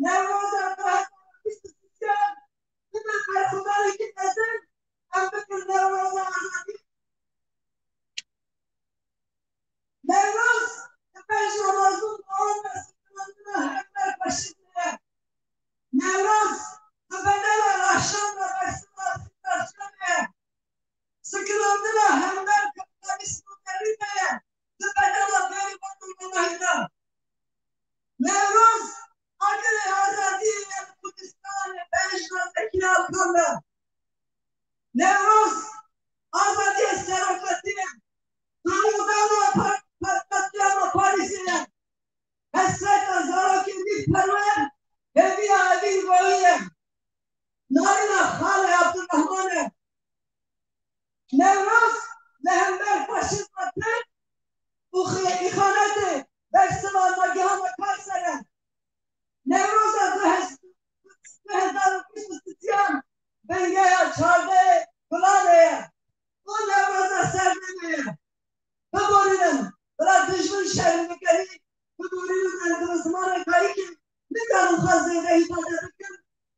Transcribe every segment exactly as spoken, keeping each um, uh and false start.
Newroza du hezar û bîst û sêyan bibe berxwedanekî mezin, em bikin Newroza Azadî. Newroz di pêş de mazlûm û dewam de sikilandina hember faşîzmê ye. Newroz di bedela rehşanda bersivê asîmîlasyonê ye. Sikilandina hember kapîtalîzm û derî de ye, di bedela berî vatandorahî de. Newroz agirê azadiyê ye li Kurdistanê, bejna Zekî Alkan de. Newroz azadiya serokatî ye. Dana dana par-, par-, qetlîama Parîsê ye. Hesreta zarokên dîl perwer, hêviya evîn royî ye. Narîna xalê Abdurrahman e. Newroz li hember faşîzma Tirk û xi-, îxanetê bersiva nagihana Kaysere. Newroza du hezar û bîst û sêyan bingeha çardehê Gulanê ye. Û Newroza serdemê ye. Biborînin, bila dijmin şerm bikerî, biborînin, em bi zimanê dayikê nikarin xwe zêde îfade bikin.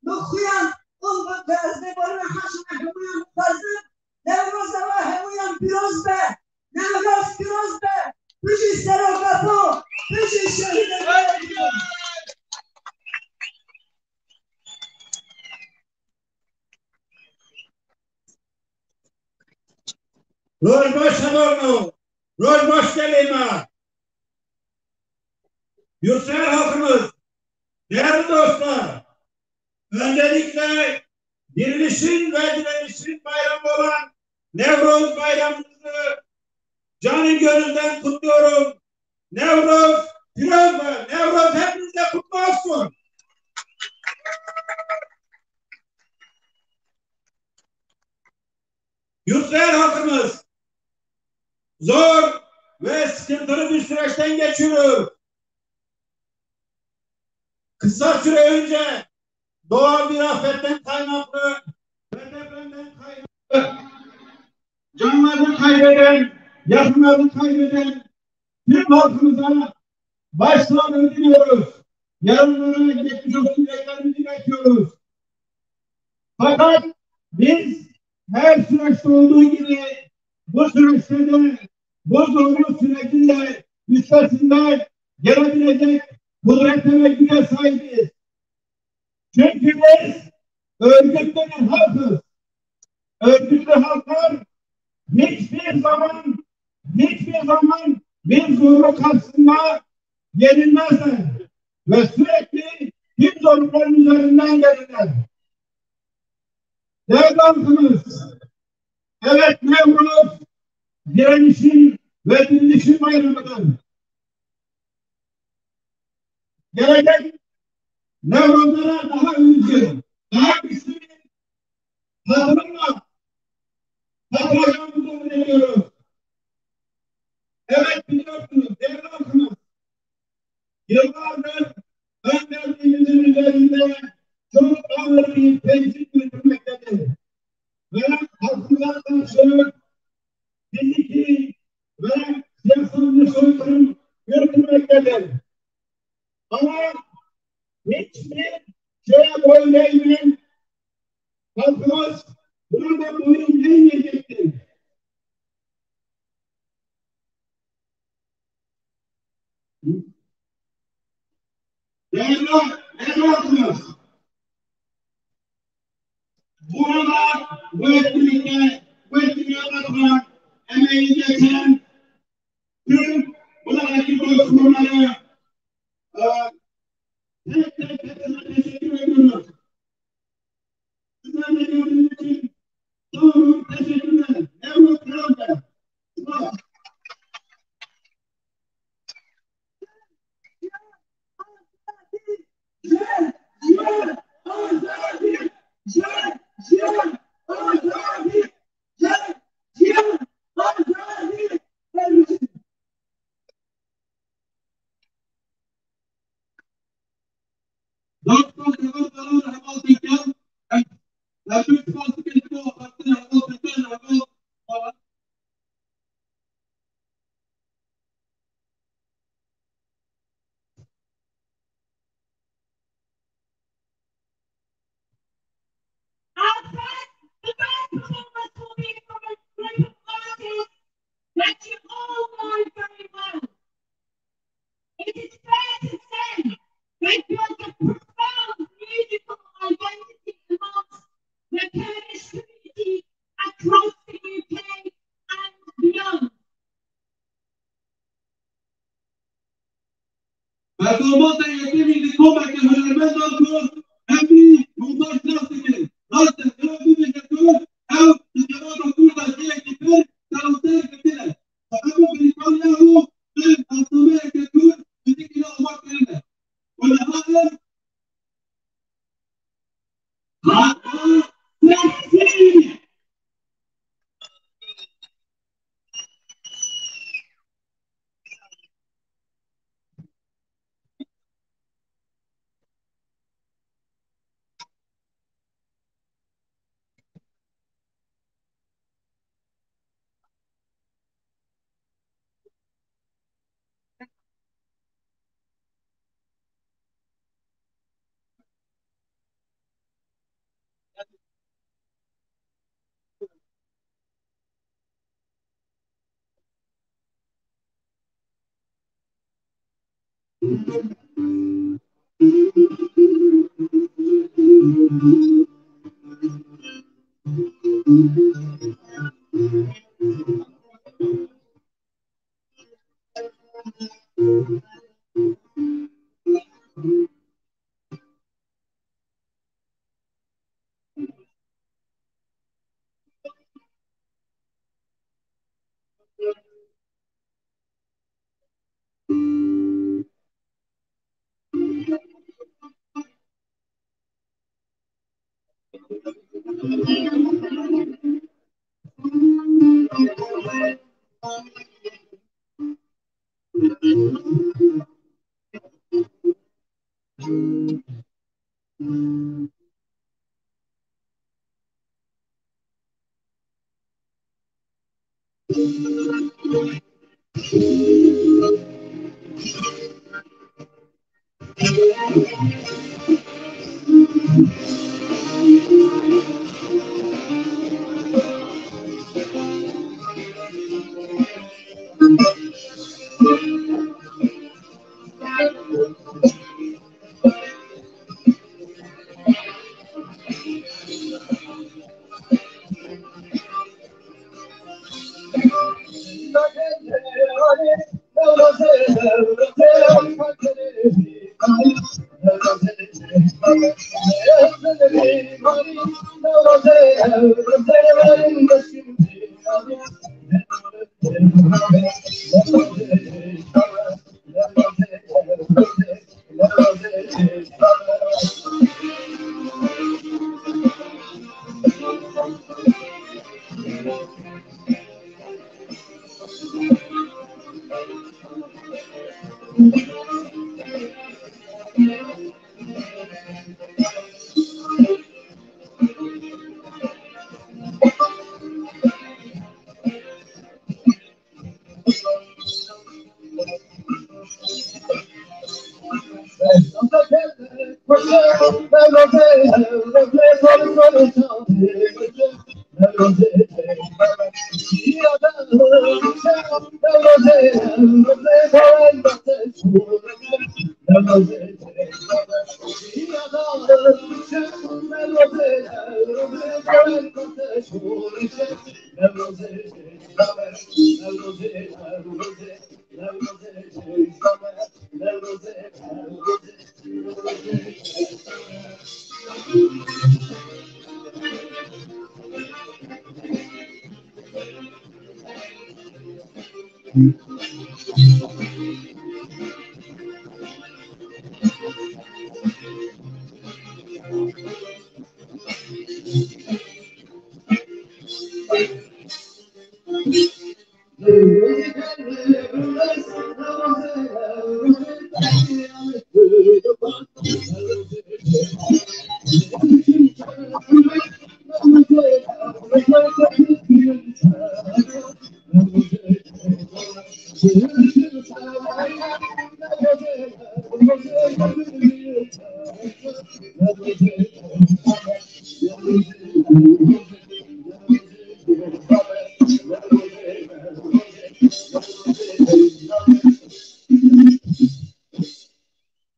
Bi xuyan û bi, bi ez lêborîna heşê me hemûyan dixwazim, Newroza we hemûyan pîroz be. Newroz pîroz be. Bijî Serok Apo, bijî şehîdê me. Roj baş hevalno, roj baş gelê me. Yurtsever halkımız, değerli dostlar, öncelikle dirilişin ve direnişin bayramı olan Newroz bayramınızı canı gönülden kutluyorum. Newroz pîroz be, Newroz hepinize kutlu olsun. Yurtsever halkımız, zor ve sıkıntılı bir süreçten geçiyor. Kısa süre önce doğal bir afetten kaynaklı ve depremden kaynaklı canlarını kaybeden, yakınlarını kaybeden tüm halkımıza başsağlığı diliyoruz. Yaralılara geçmiş olsun dileklerimizi iletiyoruz. Fakat biz her süreçte olduğu gibi bu süreçte de, bu zorlu sürecin de üstesinden gelebilecek kudrete ve güce sahibiz. Çünkü biz örgütlü bir halkız. Örgütlü halklar hiçbir zaman, hiçbir zaman bir zorluk karşısında yenilmezler ve sürekli tüm zorlukların üzerinden gelirler. Değerli halkımız, evet, Nevruz direnişin ve dirilişin bayramıdır. Gelecek Nevruzlara daha özgür, daha güçlü bir katılımla katılacağımızı umut ediyoruz. Evet, biliyorsunuz, değerli halkımız, yıllardır önderliğimizin üzerinde çok ağır bir tehdit yürütmektedir. Ve halkımıza karşı fiziki ve siyasal bir soykırım yürütmektedir. Ama hiçbir şeye boyun eğmeyen halkımız buna da boyun eğmeyecektir. Değerli, değerli halkımız, burada bu etkinlikte, bu etkinliğe katılan, emeği geçen tüm buradaki dostlarımızı, e, tek tek hepsine teşekkür ediyoruz. Bizlerle geldiğiniz için sağ olun, teşekkürler. Nevruz Kral Bey. Sağ olun. Doktor Kemal Karahan heval Tekel, Ertuğrul Sivaslı Kemal Hakkı'nın heval Tekel, heval Hunermenda ku em ê hûn baş nas dikin. Rast e, ew bibêje ku ew di civata Kurda cihekî pir serûser girtine. Ji hemû Brîtanya û bi nasnameyeke ku fizîkî ne ava kirine. Û niha em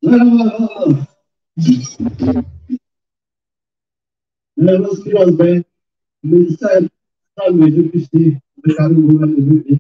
Merhaba. Merhaba, Kiraz Bey. Min ser kar mecbur piştî, dikarim bû me mecbur bî.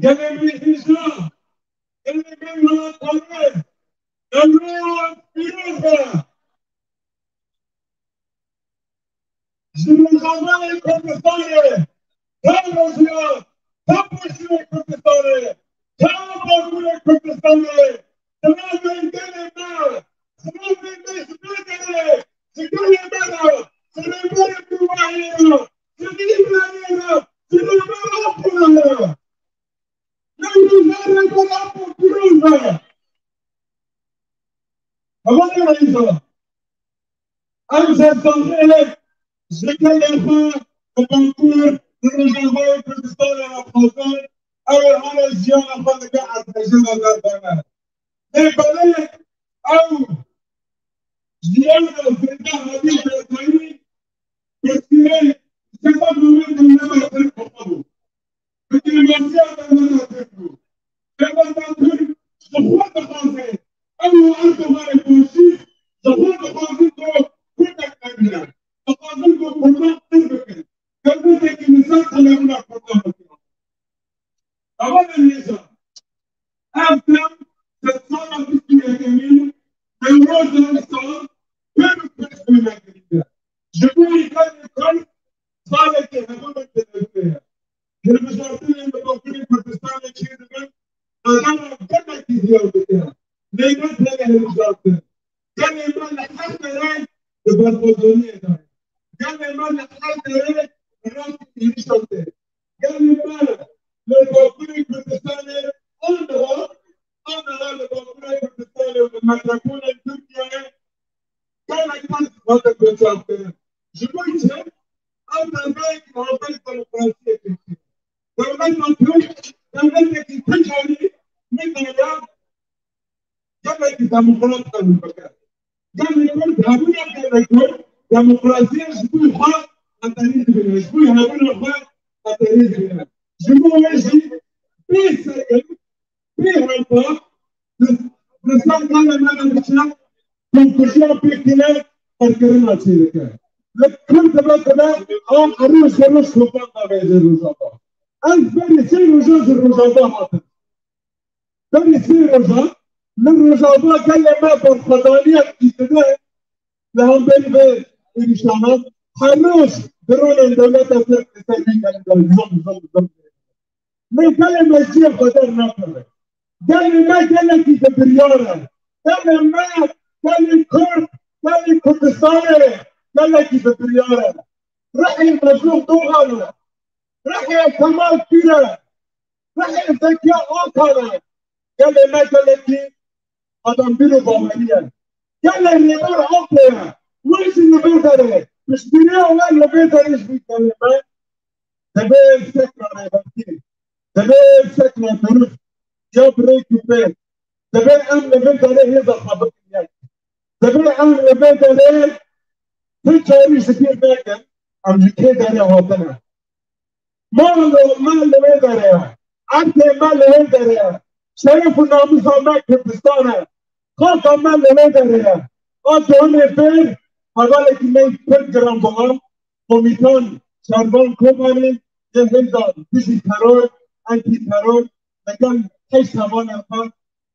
Gelê me hêja, gelê me welatparêz, Ewroz pîroz be. Ji Rojavayê Kurdistanê, ta Rojhilat, ta Başûrê Kurdistanê, ta Bakurê Kurdistanê, silavên gelê me, silavên me ji vê derê, ji gelê me re, ji Rêberê Dûvahiyê re, ji Îmraliyê re, ji Rêber Apo re. Newroza Rêber Apo pîroz be. Hevalên ezîz, em sersaniyê ji gelê xwe di Bakur, di Rojavayê Kurdistanê re dixwazin, ew ê hale jiyana xwe digel erdhejê re derdane. Lê belê ew jiyana zêde hatiye bêdayî, pirsgirêk, ji xwe dûrî dûrî nebetin xwe bû. Bi dîplomasiya dewleta Tirk bû. Dewleta Tirk ji xwe dixwaze, ew û Erdoganê faşîst ji xwe dixwazin ku Kurdek nebîne. Dixwazin ku Kurdan qir bikin. Dewletekî li ser qelebûna Kurdan bikin. Hevalên hêja, ev dem sedsala bîst û yekemîn, Newroza îsal pêr û pêş wî me kirî ye. Ji bo îdayê Kurd salekê hevû min dilewî ye. Hilbijartinên li Bakurê Kurdistanê çêdibin, qedera gelekî ziyaw dike. Lê ne tenê hilbijartin. Gelê me li her derê di berxwedaniyê de ye. Gelê me li her derê bi rastî êrîşan tê. Gelê me li Bakurê Kurdistanê aniha, aniha li Bakurê Kurdistanê û li metropolên Tirkiyeyê gelek kes hate guhertin. Ji bo çi? Ev derbeyek navbeyek demokrasiyê kiriye. Dewleta Tirk, dewletekî ti carî min diya gelekî demokrat qebûl bike. Gelê Kurd hebûna gelê Kurd demokrasiyê ji bo xwe xeterî dibîne, ji bo hebûna xwe xeterî dibîne. Ji bo wê jî bê sergel, bê hempa, li, li ser gelê me re diçe, komkujiya pêk tîne, qirkirina çêdike. Li Kurd dibe dibe, an erû ji roj kopan navêje Rojava. Ez berî sê rojan ji Rojava hatim. Berî sê rojan li Rojava gelê me berxwedaniyek dide li hemberî vê êrîşanan. Her roj dronên dewleta Tirk li ser vî gelî de zim, zim, zim. Lê gelê me cihê xwe dernakeve. Gelê me gelekî bi biryar e. Gelê me, gelê Kurd, gelê Kurdistanê gelekî bi biryar e. Rihê Mezlûm Dogan e. Rihê Kemal Pîr e. Rihê Zekiya Altan e. Gelê me gelekî adambîr û bawerî ye. Gelê Rêber Apo ye. Wê jî li vê derê, piştgiriya we li vê derê ji gelê me. Divê sekna rêbertî, divê sekna durust ya bi rêk û pêk. Divê em li vê derê hêza xwe bikin yek. Divê em li vê derê ti carî ji bîr nekin, em ji kê derê hatine. Ma li, me li vê derê ye. Erdê me li vê derê ye. Şeref û namûsa me Kurdistan e. Xaka me li vê derê ye. A Cihanê Fêr, hevalekî me pir giranbihar, Komîtan Şervan Kobanê yê hêza dijî teror, antî teror, legel heşt hevalên xwe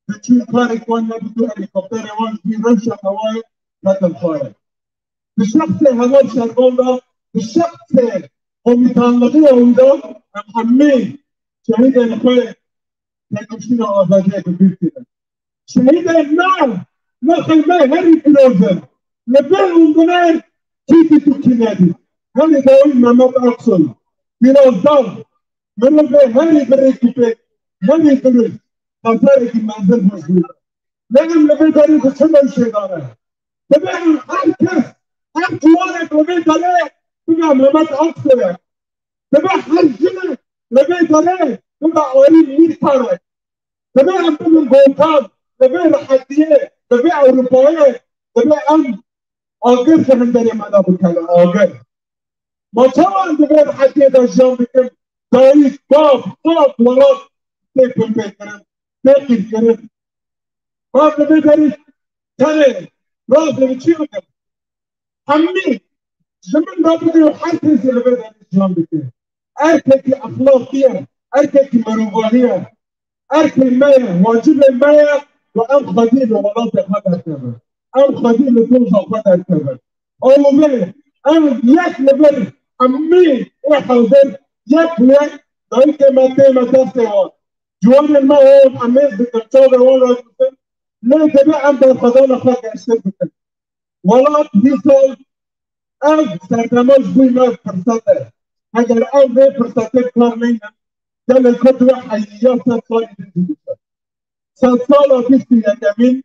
diçûn, karek wan nebû ku helîkopterê wan ji rewşa hewayê netin xwarê. Di şexsê Heval Şervan de, di şexsê komîtanlixiya wî de em hemî şehîdên xwe têkoşîna azadiyê bi bîr tînin. Şehîdên me, nexê me herî pîroz in. Li vê û binê kî dît û kî nedît. Herî dawî Mehmet Aksoy, pîrozdar, mirovê herî bi rêk û pêk, herî durist, hezarekî mezin hûrgûr. Lê em li vê derê diçin ew şêdare. Divê em her kes, her ciwanek li vê derê bibe Mehmet Aksoy e. Divê her jinek li vê derê bibe Arîf Mîrkar e. Divê em bibin Gokan, li vê rehetiyê, li vê Ewropayê, divê em agir ji hunderê me de bikeve, agir. Ma çawa em di vê rehetiyê de jiyan dikin? Dayik, bav, xak, welat tê binpêkirin, tê qîrkirin. Ma em li vê derê tenê razê li çi bikin? Hemî ji min re bigire û her kesê li vê derê jiyan dike. Erkekî exlaqî ye. Erkekî mirovahî ye. Erkê me ye, wacibê me ye ku em xwedî li welatê xwe derkevin. Em xwedî li doza xwe derkevin. Ew vê, em yek li vir hemî ê hewdir, yek yek dayikê me tê me destê wan. Ciwanên me wan em mêz dikin, çavê wan radikin. Lê divê em berxwedana xwe geştir bikin. Welat hîsal ev serdema ji bo me firset e. Heger ev vê firsetê bi kar neynin, gelê Kurd wê heyîya sed salî din jî bişe. Sed sala bîst û yekemîn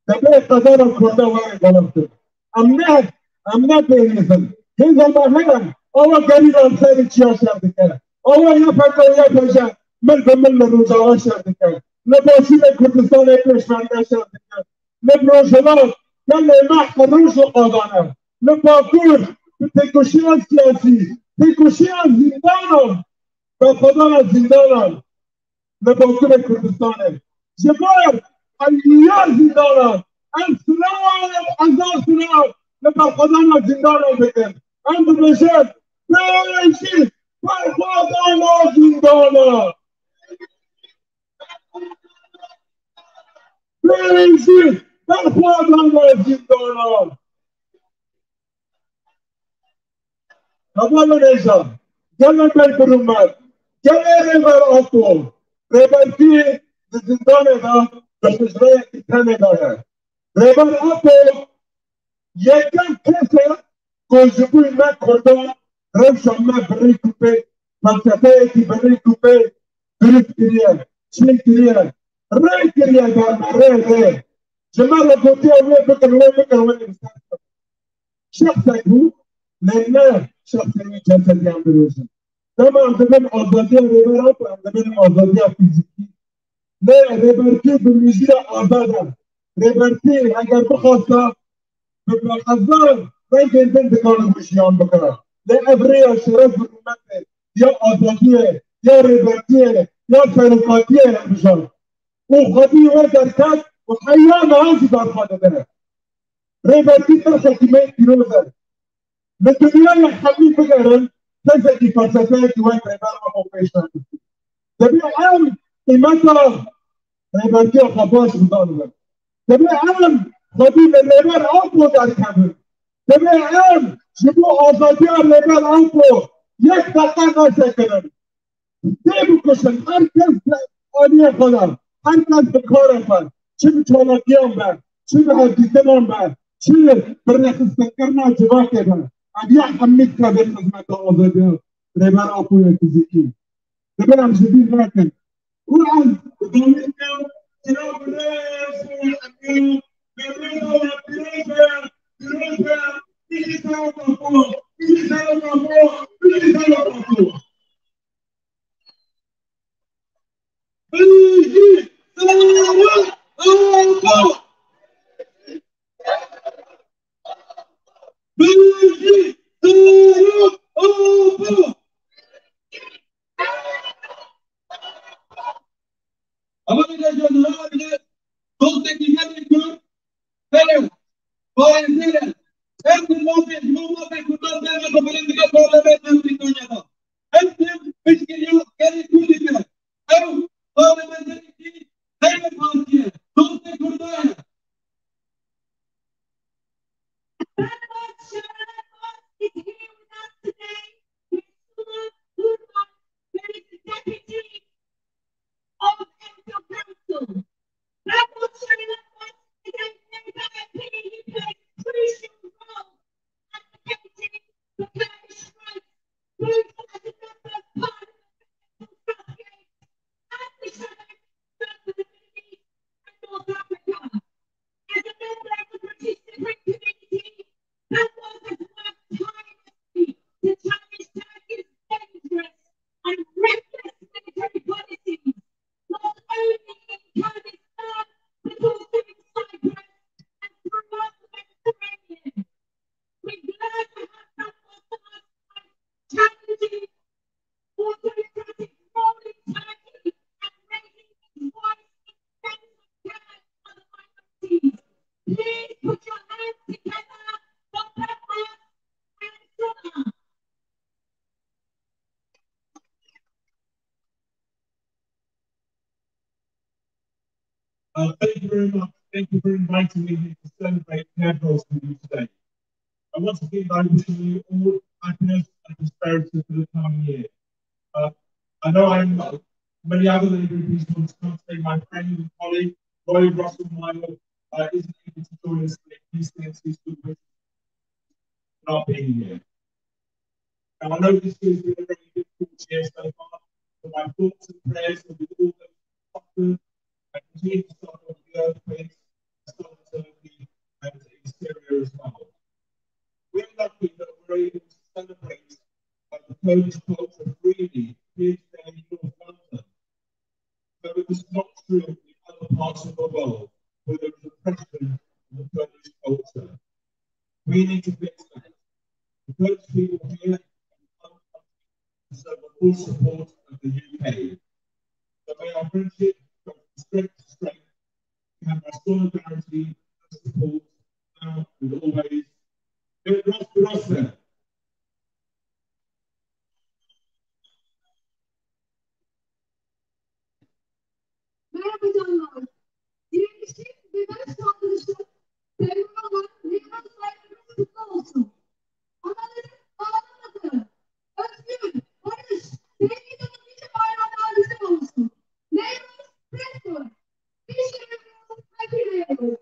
divê qedera Kurda were guhertin. Em ne, em ne bêhêz in. Hêza me heye, awa gerîla li serê çiya şer dike. Awa Y P G û Y P J mil bi mil li Rojava şer dike. Li Başûrê Kurdistanê pêşmerge şer dike. Li Rojhilat gelê me her roj li qadan e. Li Bakur bi têkoşiya siyasî, têkoşiya zîndanan, berxwedana zîndanan li Bakurê Kurdistanê. Ji ber heyîya zîndanan em silav, hezar silav li berxwedana zîndanan dikin. Em dibêjin, pêşî berxwedana zîndanan. Pêşî berxwedana zîndanan. Hevalên hêja, gelê berbiromet, gelê Rêber Apo, Rêbertî di zindanê de di hujreyekî tenê de ye. Rêber Apo yekem kes e ku ji bo me Kurdan rewşa me bi rêk û pêk, felsefeyekî bi rêk û pêk dirust kiriye, çê kiriye, rê kiriye ber me, rê, rê. Ji me re gotiye wê bikin, wê bikin, wê bikin. Şexsek bû, lê ne şexsê wî cesediyan dirêjin. Dema em dibin azadiya Rêber Apo, em dibin azadiya fîzîkî. Lê Rêbertî bi mijî re azad e. Rêbertî eger bixwasta, bi hezar rengên din dikanibû jiyan bikira. Lê ev rêya şeref û rûmetê, ya azadiyê, ya Rêbertiyê, ya serokatiyê hilbijart. Û xwedî wê derket û heya niha jî berxwe dide. Rêbertî tirsekî me pîroz e. Li dinyayê hemî bigerin, kesekî felsefeyekî wek Rêber Apo pêş neketiye. Divê em qîmeta rêbertiya xwe baş bizanibin. Divê em xwedî li Rêber Apo derkevin. Divê em ji bo azadiya Rêber Apo yek deqe nesekirin. Tê bikuşin, her kes bi aliyê xwe de, her kes bi karê xwe, çi bi çalakiyan be, çi bi hevdîtinan be, çi bi rêxistinkirina civakê be, ev ya hemî dikeve xizmeta azadiya Rêber Apoya fîzîkî. Divê em ji bîr nekin. Û ez bi dawî dikim, silav bi rêz û hemiya, bi rêza we pîroz be, pîroz be, Îsa Apo, Îsa Apo, Îsa Apo. Bijî Zarok Apo! Bijî Zarok Apo! Ama bir de canına bile dostluk güzel bir gün. Benim. Bayezid'e. Her bir muhabbet, bu muhabbet kurtar devlet o benim bir parlamento bir dünyada. Hepsi pişkiriyor, geri Kurdike. Ev parlamenterî Zeynep Partiye, dostê Kurda ye. Is here with us today, Miss Sula Kurban, who is the deputy of Enfield Council. That will show you that once again, Labour M P, he plays a crucial role advocating for Kurdish rights, both as a member of Parliament for Southgate and the Shadow Minister for the Middle East and North Africa. As a member of the British Cypriot community, Pavlov has worked tirelessly to challenge Turkey's dangerous and reckless military policies, not only in Kurdish Uh, thank you very much. Thank you for inviting me here to celebrate Newroz with you today. I want to begin by wishing you all happiness and prosperity for the coming year. Uh, I know I'm uh, many other Labour M Ps want to come today. My friend and colleague, Roy Russell Meyler, uh, isn't able to join us today. He's going to school with not being here. Now, I know this year's been a very difficult year so far, but my thoughts and prayers are with all those who suffered and continue to suffer with the earthquakes, Southern Turkey, and in Syria as well. We're lucky that we're able to celebrate uh, the Kurdish culture freely here today in North London. Though it is not true in other parts of the world where there is oppression of the Kurdish culture. We need to fix that. The Kurdish people here and other countries deserve the full support of the U K. So may our friendship go from strength to strength. We have our solidarity and support now and always. It was Russia. Merhaba canlar. Direnişin ve barış saldırışı sembolu olan Newroz Bayramınız kutlu olsun. Anaların ağlamadığı, özgür, barış, sevgi dolu nice bayramlar bizden olsun. Newroz Preston. Happy Newroz.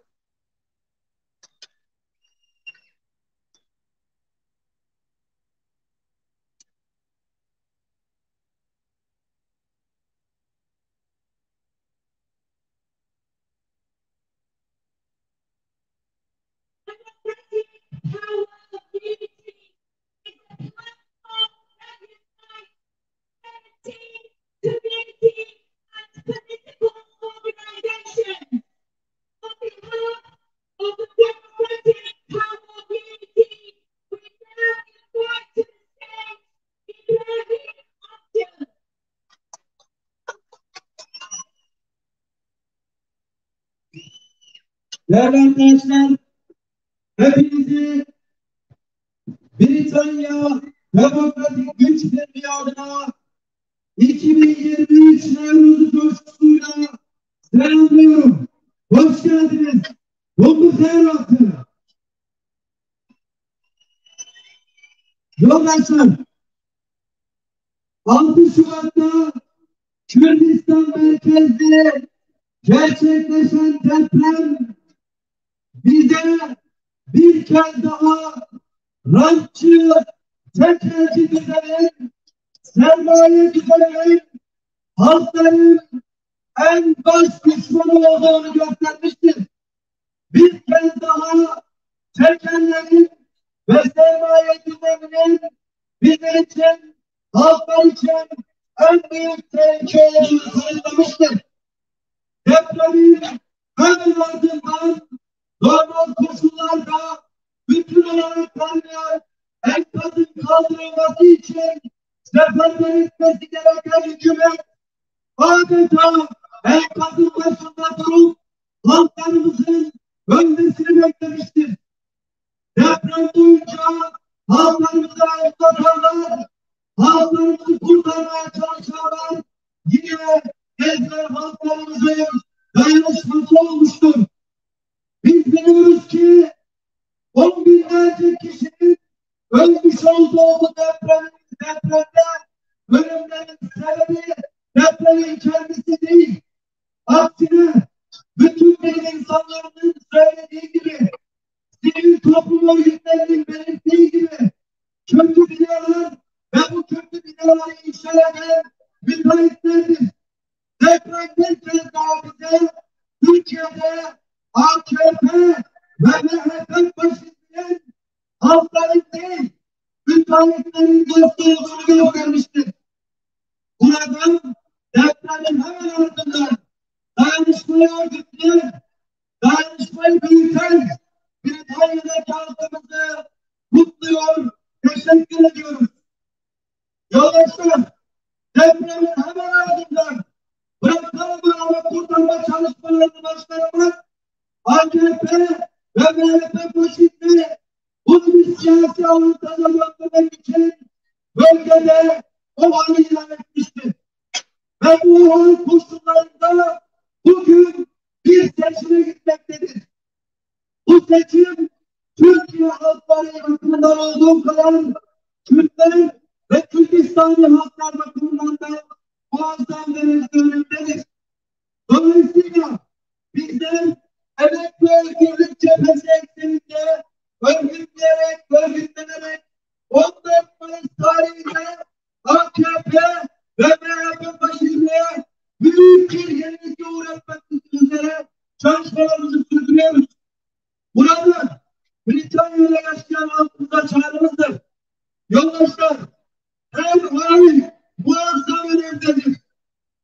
Değerli arkadaşlar, hepinizi Britanya Demokratik Güç Birliği adına iki bin yirmi üç Nevruz'u coşkusuyla selamlıyorum. Hoş geldiniz. Hûn bi xêr hatin. Yoldaşlar, altı Şubat'ta Kürdistan merkezli gerçekleşen deprem bize bir kez daha rantçı, tekelci düzenin, sermaye düzeninin, halkların en baş düşmanı olduğunu göstermiştir. Bir kez daha tekellerin ve sermaye düzeninin bizim için, halklar için en büyük tehlike olduğunu kanıtlamıştır. Depremin hemen ardından normal koşullarda bütün olarak tanınan enkazın kaldırılması için seferber etmesi gereken hükümet adeta enkazın başında durup halklarımızın ölmesini beklemiştir. Deprem boyunca halklarımıza el uzatan, halklarımızı kurtarmaya çalışanlar yine ezber halklarımızın dayanışması olmuştur. Biz biliyoruz ki on binlerce kişinin ölmüş olduğu bu deprem, depremde ölümlerin sebebi depremin kendisi değil. Aksine bütün bilim insanlarının söylediği gibi, sivil toplum örgütlerinin belirttiği gibi kötü binalar ve bu kötü binaları inşa eden müteahhitlerdir. Tekrar bir kez daha bize Türkiye'de A K P ve M H P faşizminin halkların değil, müteahhitlerin dostu olduğunu göstermiştir. Buradan depremin hemen ardından dayanışmayı örgütleyen, dayanışmayı büyüten Britanya'daki halkımızı kutluyor, teşekkür ediyoruz. Yoldaşlar, depremin hemen ardından bırakalım arama kurtarma çalışmalarını başlatmak, A K P ve M H P faşizmi bunu bir siyasi avantaja döndürmek için bölgede o anı ilan etmiştir. Ve bu hal koşullarında bugün bir seçim Türkiye halkları bakımından olduğu kadar Kürtler ve Kürdistanlı halklar bakımından da muazzam derecede önemlidir. Dolayısıyla bizler Emek ve Özgürlük Cephesi ekseninde örgütleyerek, örgütlenerek on dört Mayıs tarihinde A K P ve M H P faşizmine büyük bir yenilgi uğratmak üzere çalışmalarımızı sürdürüyoruz. Burada Britanya'da yaşayan halkımıza çağrımızdır. Yoldaşlar, her oy muazzam önemlidir.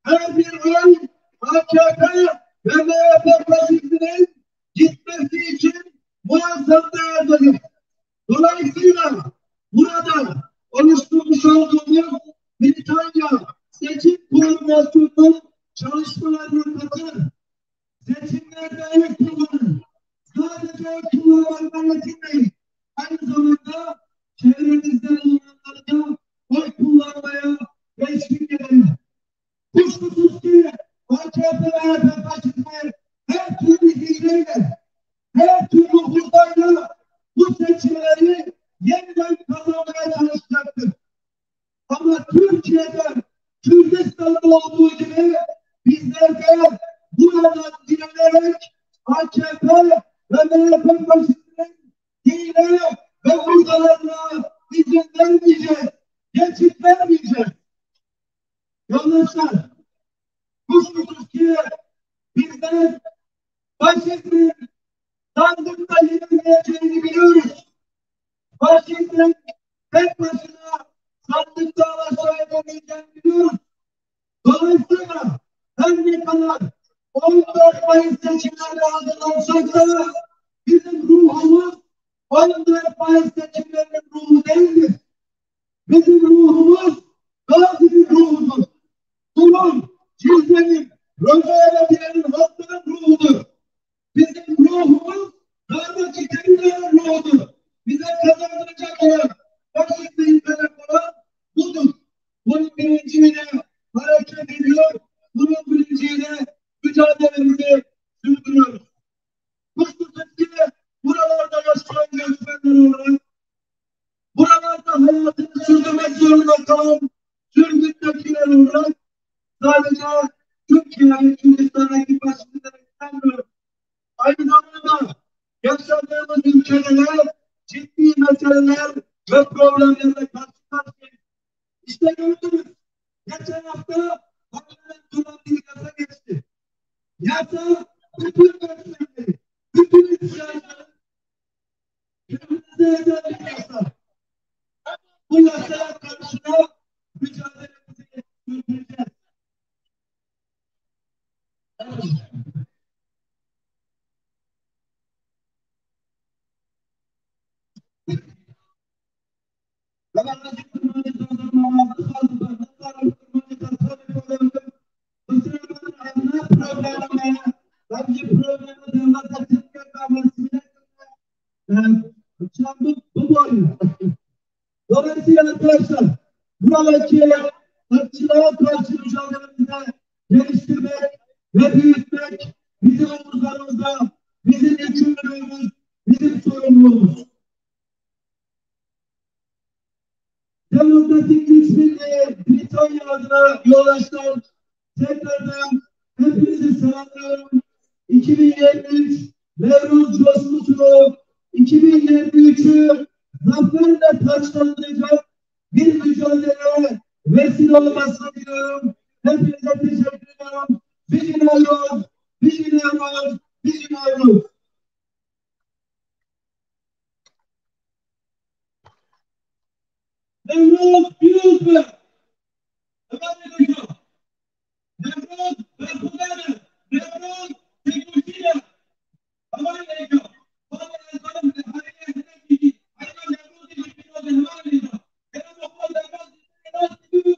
Her bir oy A K P ve M H P faşizminin gitmesi için muazzam değerlidir. Dolayısıyla burada oluşturmuş olduğumuz Britanya Seçim Koordinasyonu'nun çalışmalarına katılın. Seçimlerde oy kullanın. Sadece oy kullanmakla yetinmeyin. Aynı zamanda çevrenizde bulunanları da oy kullanmaya teşvik edelim. Kuşkusuz ki A K P M H P faşizmi her türlü hileyle, her türlü hurdayla bu seçimleri yeniden kazanmaya çalışacaktır. Ama Türkiye'de, Kürdistan'da olduğu gibi bizler de buradan direnerek A K P ve M H P faşistinin hile ve hurdalarına izin vermeyeceğiz, geçit vermeyeceğiz. Yoldaşlar, kuşkusuz ki bizler faşizmin sandıkta yenilmeyeceğini biliyoruz. Faşizmin tek başına sandıkta başa edemeyeceğini biliyoruz. Dolayısıyla her ne kadar on dört Mayıs seçimlerine hazırlansak da bizim ruhumuz on dört Mayıs seçimlerinin ruhu değildir. Bizim ruhumuz Gazi'nin ruhudur. Bunun Cizre'nin, Rocaevakilerin, halkların ruhudur. Bizim ruhumuz Diyarbakır Tekirdağ'ın ruhudur. Bize kazandıracak olan, faşizmi yıkacak olan budur. Bunun bilinciyle hareket ediyor. Bunun bilinciyle mücadelemizi sürdürüyoruz. Kuşkusuz ki buralarda yaşayan göçmenler olarak, buralarda hayatını sürdürmek zorunda kalan sürgündekiler olarak sadece Türkiye'nin Kürdistan'daki başımızda istemiyoruz. Aynı zamanda yaşadığımız ülkede de ciddi meseleler ve problemlerle karşı karşıyayız. İşte gördünüz, geçen hafta parlamentodan bir yasa geçti. Yasa bütün meseleleri, bütün ihtiyaçları kriminalize eden bir yasa. Bu yasaya karşı da mücadelemizi sürdüreceğiz. Dolayısıyla arkadaşlar, buradaki ırkçılığa karşı mücadelemizde geliştirmek ve büyütmek bizim omuzlarımızda, bizim yükümlülüğümüz, bizim sorumluluğumuz. Demokratik Güç Birliği Britanya adına yoldaşlar, tekrardan hepinizi selamlıyorum. iki bin yirmi üç Nevruz coşkusunu, iki bin yirmi üçü zaferle taçlandıracak bir mücadeleye vesile olmasını diliyorum. Hepinize teşekkür ediyorum. Bijî Newroz, bijî Newroz, bijî Newroz. Newroz pîroz be. Hevalê Newroz. Newroz berxwedar e. Newroz têkoşîn e. Hevalê Newroz. Bavê Ezan li Harîye hinek dîtî. Heyva Newrozê jî pîroz e. Hevalê Newroz. Kerema xwe derbas dike, rast dike.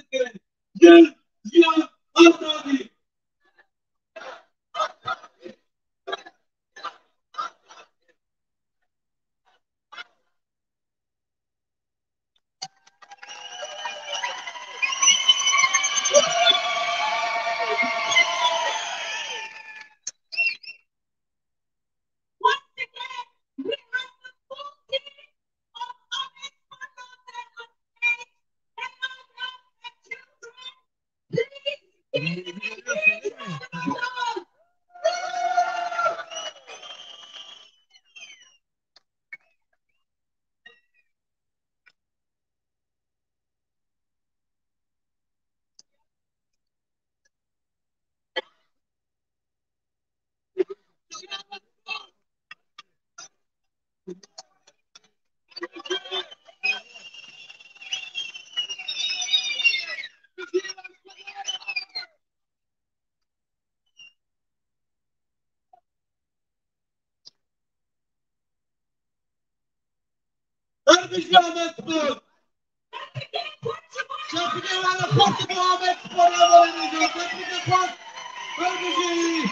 hasil kirin. Jin, jiyan, azadî. Her bijî Amedspor! Şefîkê were xwest bi Amedspor re were nêzî. Şefîkê xwest. Her bijî.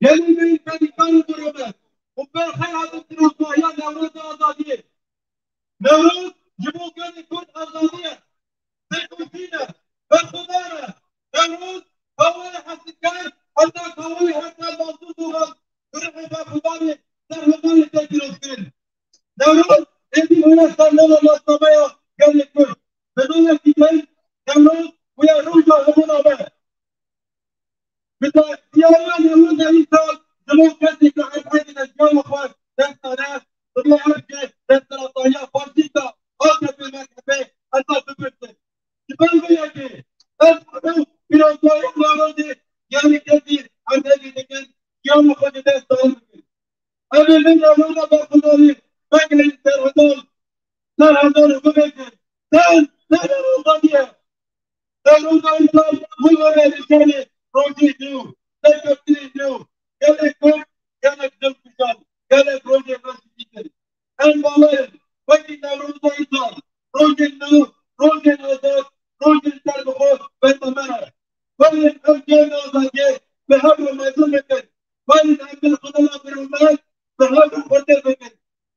Gelin beyî, pelikan û birûmet û berxey hatin pîrozbahiya Newroza Azadiyê. Newroz ji bo gelê Kurd azadî ye. Sêkûtî ne, berxwedar e. Newroz, kawayê hesikar, heta kawayê heta bazû dogan, bi rihê berxwedarê serhildanê tê pîrozkirin. Newroz, êdî bûye sernava nasnameya gelê Kurd. Bi navekî din, Newroz bûye roja hemûna me. Bi diyariya Newroza îsal, ji bo kesê ku her hêdî de jiyana xwe dest dane, dibe her cih desthilatdariya faşîsta A K P M H P heta bipirsin. Ji ber vê yekê, ez hemû pîrozbahiyên Newrozê, yanî kesî erdhejî dikin, jiyana xwe ji dest dayîn bikin. Em ê vê Newroza berxwedarî vegerîn serhildan, serhildan û bibêjin, Ser, ser Newroza diye. Newroza îsal wilo wê nîşanê rojê nû, serkeftinê nû, gelê Kurd, gelek dilkuşan, gelek rojê xweş dîtin. Em bawer in, wekî Newroza îsal, rojên nû, rojên azad, rojên serbixwe benda me ne. Werin ev cem azadiyê bi hev re mezin bikin. Werin em berxwedara birûmet bi hev re xurtê bikin.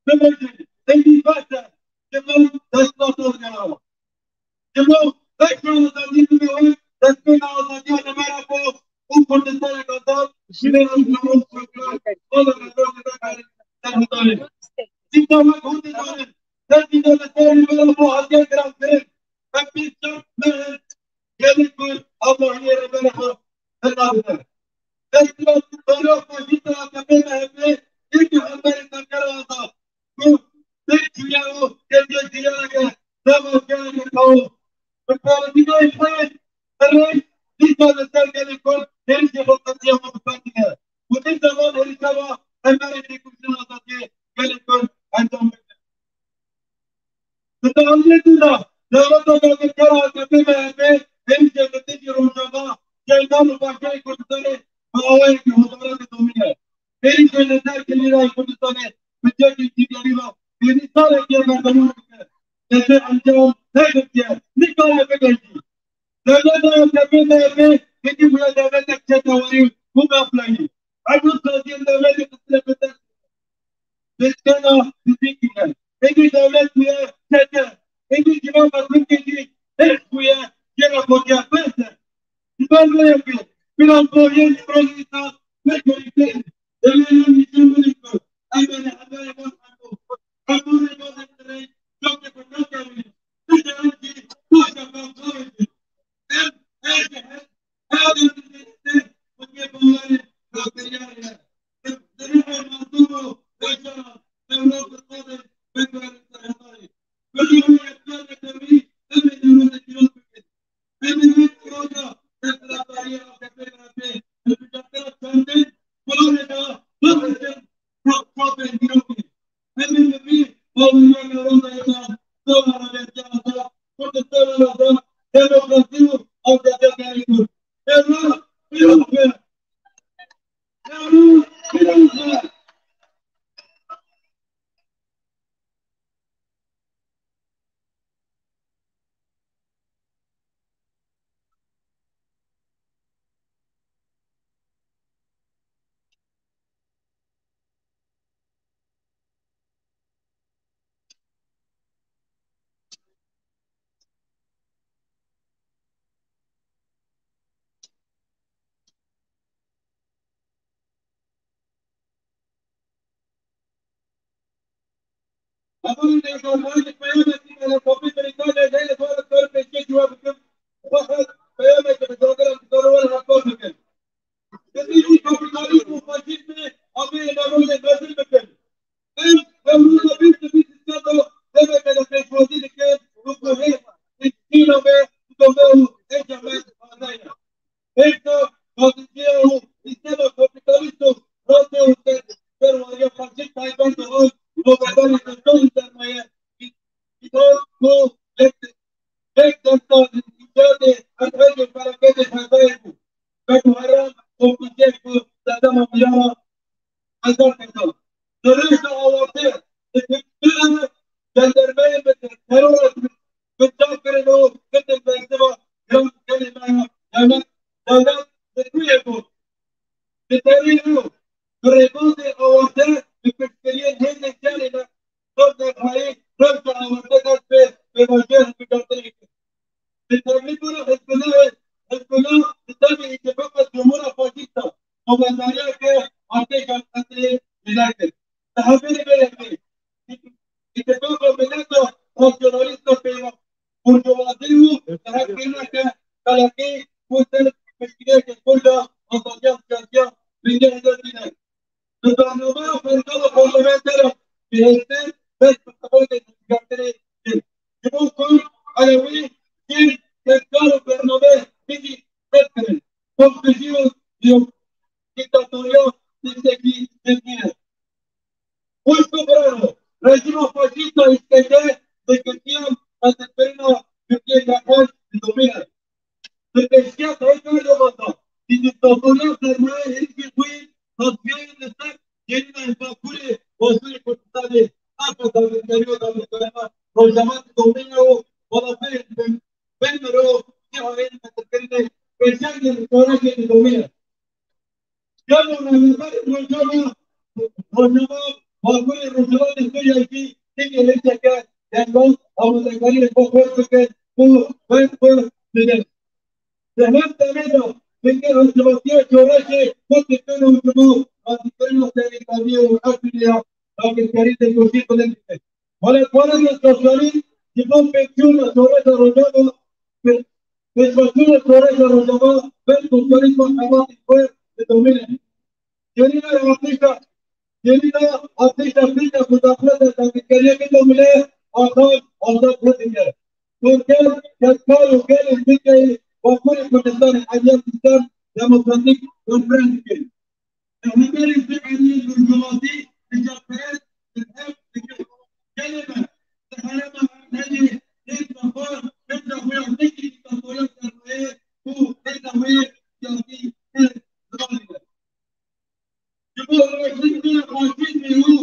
Bibêjin, êdî bes e, ji bo desthilata digera. Ji bo wek azadî bibe wek destpêka azadiya li me re bo û Kurdistanek azad, ji vê ew zaman şokran, ola me rojê me karin serhildanê. Dîsa wek hûn dizanin, destî de li ser li me re bo hatiye girankirin. Em bîst şeş meh in gelê Kurd avahiyê re me re xwe hilnadine. Desthilatdariya faşîst A K P M H P yek ji hemberên tevgera azad ku pêk çûye û tevgera ciyayeke dev û ciyayeke kawo. Bi polîtîkayên xwe yên rêz dîsa li ser gelê Kurd hêrişê xwe qetiya xwe bi kar dike. Û dîsa van hêrişa va hemberên têkoşîna azadiyê gelê Kurd encam bidin. Di aliyê din de dewleta dagirkera A K P M H P hêrişeke dijî Rojava, Kurdistanê bi awayekî hozane didomîne. Êrîşên li ser Kurdî Kurdistanê bi cihekî îdîgarî ve êdî salekî ye berdewam dike. Lê vê encam negirtiye, nikare bigihîjî. Dewleta A K P M H P êdî bûye dewletek çetewerî û mafyayî. Her du saziyên dewletê xistine bin dest. Destgela fizîkî ne. Êdî dewlet bûye çete. Êdî ciwan ve Tirkiyê jî hêrs bûye jê re gotiye berse. Ji ber vê yekê, biraz dohiyên îmrozî îsa pir girîngtir in. Demê yan nîşan bidin ku em ê li hemberê van hemû, hemû rêbazên dirêj, şokê xwe nekarîn. Tiştê em jî, tiştê em jî. Em, her ji her, her derdê dîtin, xwediyê bawerê, rasteya ye. Em, di rihê mezlûm û weşana, em roj bi rojê, biguherin ser hevalê. Bi rojê yekdar ve tevî, em ê newroza cîran bikin. Em ê wê roja desthilatdariya A K P M H P hilbijartina çandin, planê de bifitin, çapên dîrokê. Em ê bi vî baweriya newroza ye de, seba rêbertiya azad, Kurdistana azad, demokrasî û azadiya gelê Kurd. Newroz pîroz be! Newroz pîroz be! Hevalên hêja, ez ji peyamekî me li Kopî Brîtanya heye dua li ser pêşiyê ciwa bikim. Xwe ez peyamekî bi cagiran dikarin we li hevdar bikin. Bi dînî kapîtalîzm û faşîzmê avê navroyê mezin bikin. Em, em rûna bîst û bîst û sê de demeke de pêşwazî dikin û ku hê, hê dîna me, dome û hêja me taze ye. Hêja gazinciya û sîstema kapîtalîst û rastê û ser, serwariya faşîst taybet û noberdanê destewên sermaye, îdar ku yek, yek desta îcadê erdhejê felaketê fedayê bû. Beko heram, komplîkeyek ku sedema mîrana hezar kesan. Di rêj de awarte, di fikir de, jandarmeyên bi terora binçav kirin û girtin bersiva yan gelê me ya, yani dewlet li ku ye got. Bi terî û bi rêbazê awarte, bi piştgiriyên hêzên şerê me, zor derxayî, rewşa awarte dest pê pêvajoya hilbijartinê kir. Bi tevlî bûna Hizbulahê, Hizbulah bi devê Îtifaqa Cumhura Faşîsta, noberdariyeke artêşa Qetirê jêde kir. Di hemberî vê yekê, Îtifaqa Mileta Nasyonalîsta peyva burjuvazî û hevkirineke xelekî û ser piştgiriyeke kurd a azadiya siyasiya bingehê de tîne. Di bernameya pergala parlamenter a bihêstin dest bi xebatê hilbijartinê kir. Ji bo ku Elewî jî tevkar û bername bidî qetkirin. Komkujî û dîktatoriya tiştekî din nîne. Xwişk û birano, rejîma faşîst a îşkence bi girtiyan qetilkirina Tirkiyê ya xweş didomîne. Bi pêşiya Tayyip Erdogan de, dîktatoriya sermaye hêzên xwe tasfiyeyên li ser cêrînên Bakurê Başûrê Kurdistanê, arpa dagirkeriya dagirkerina Rojava didomîne û balafirên bin, bin mirov cihayên qetilkirinê pêşengên şoreşê didomîne. Gelo rêveberên Rojava, Rojava, Bakurê Rojava li Sûriyeyê jî hingê hêzeke dengol amadekariyên xwe xweş bikin û ber xwe bidin? Di hev demê de hingê hilsivatiya şoreşê xwe dikin û ji bo razîkirina serîkaviyê û efirî ya dagirkerî dildoşî bilind dikin. Wele parêzên sosyalîst ji bo pêkçûna şoreşa Rojava, pê-, pêşveçûna şoreşa Rojava ber sosyalîzma xebatên xwe didomîne. Cêrîna artêşa, cêrîna artêşa Tirk a ku daxileta dagirkeriyê bidomîne, axan azad nedike. Kurd, kevkar û gelên Tirkiyeyê Bakurê Kurdistanê hemiya sîstem demokratîk konferans dikin. Li hemberî vê aliyê burjuvazî nijaperest bi hev dikin. Gelê me di herêma Erdhejê hêza xwe, hêza xwe ya fikirî dîktatoriya sermayê û hêza xwe yê siyasî ê zimanê de. Ji bo rêxistina faşîzmê û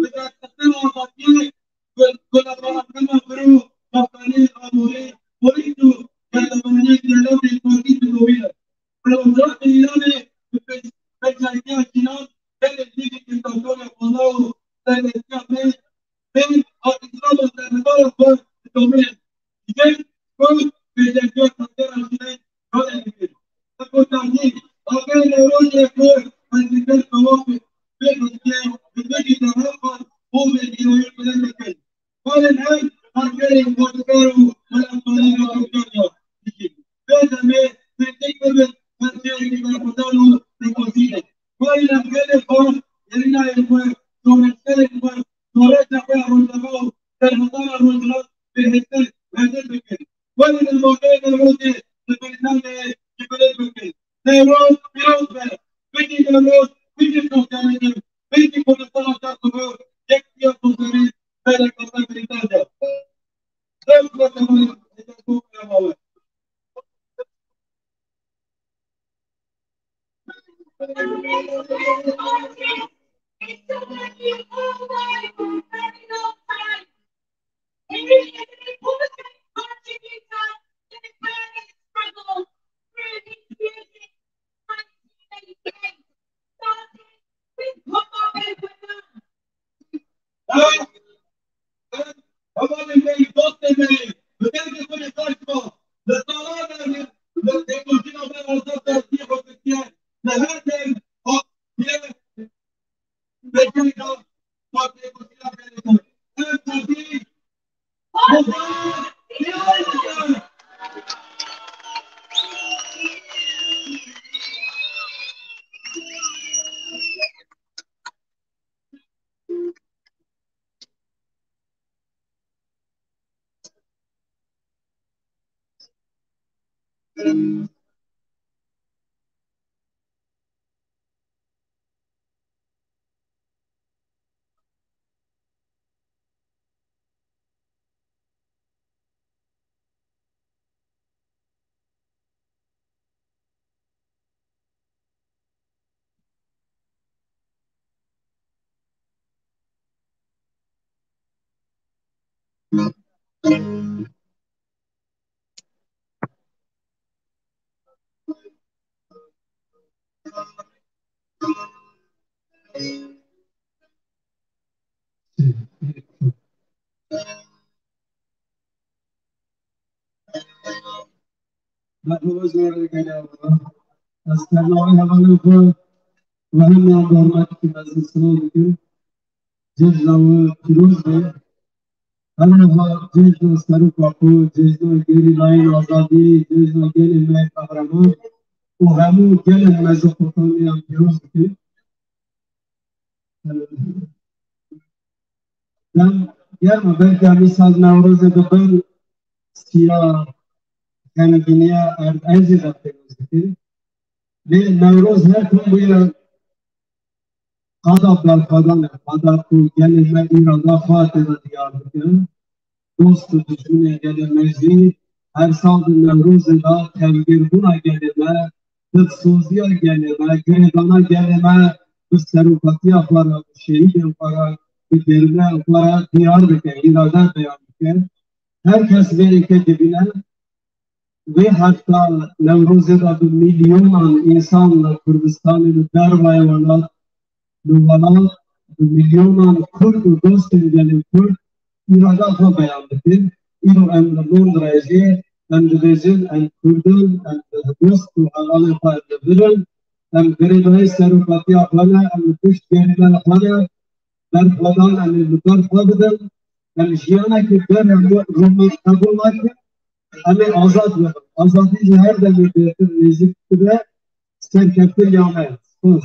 bi derxistina azadiyê, gul-, gulebankirina vir û xaptaniyên aborî, polîs û berdevaniyên dewletên Tirkî bi dawî ne. Rojhilatê Îranê bi pêş-, pêşengtiya jinan gelek jî dîktatoreya vala û serkeftiya mêr, mêr a Îsraîlê serhedara xwe didomîne. Ji ber ku pêşengtiya tevgera jinê rol dike. Reportajî, agahê Newrozê ku ez dikir tewaf pê xelkê, bi vê jî derheq xwe û vê gîroyê bilind bikin. Balên ev karkerên xwedikar û welatvanên Rojava dikî. Vê demê fêtik bibin, her şehrekî berxwedan û rêkofîn e. Balên ev gelê xwe, gerîlayên xwe, şoreşgerên xwe, şoreşa xwe ya Rojava û serhildana Rojhilat bêhêztir, mezin bikin. Balên ev mafê Newrozê li Brîtanyayê jî bilind bikin. Newroz pîroz be. Bidî Newroz, bidî sosyalîzm, bidî Kurdistana çar sibû, yekîtiya sosyalîst, sereke ser Brîtanya. Ev sosyalîzm, Hevalên me, dostên me, bi dengê xwe yê xweş ba, li salan e, li têkoşîna me azad partiyê xwe kiriye, li her dem, a, ye, Beşiktaş, Fatih Koç'la beraber. Evet, Fatih. Fatih. Merhaba, zor geldi. Ez bernameyê hevalên xwe ve hemiyan bi hurmetî mezin silav dikim. Cejna we pîroz be. Her niha cejna serok Apo, cejna gerîlayên azadî, cejna gelê me qehreman û hemû gelên Mezopotamya pîroz dikim. Dem germ e, belkî em îsal Newrozê dibin siya xemgîniya erd, ez jî vê pêroz dikim. Lê Newroz her tim bûye qada berxwedan e, qada ku gelê me îrada xwe tê de diyar dikin. Dost û dijminên gelê me jî her sal di Newrozê de tevgêrbûna gelê me, dilsoziya gelê me, girêdana gelê me bi serokatiya xwe re, bi şehîdên xwe re, bi germiya xwe re diyar dike, îrade beyan dike. Her kes vê yekê dibîne, vê hefta Newrozê de bi milyonan însan li Kurdistanê, li dervayê welat, li welat bi milyonan Kurd û dostên gelê Kurd îrada xwe beyan dikin. Îro em li Londrayê jî em dibêjin, em Kurd in, em dost û hevalên xwe em li vir in, em girêdayî serokatiya xwe ne, em li pişt gerîlaya xwe ne, berxwedan em ê li ber xwe bidin, em jiyanekî ber rûmet qebûl nakin, em ê azad bibin. Azadî ji her demê bêtir nêzîk dibe, serkeftin ya me. Spas.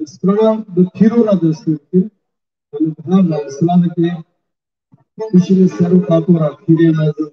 Strana bi pîro re dest pê dikin. Em bi hev re silavekê Bişîne ser û qatûra pîrê mezin.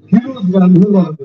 Pîroz be, Mihir.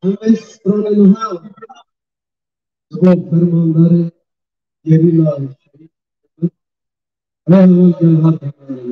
Ev stranê niha ji bo fermandarê gerîla şehîd Mehmet Rehman Gelhat.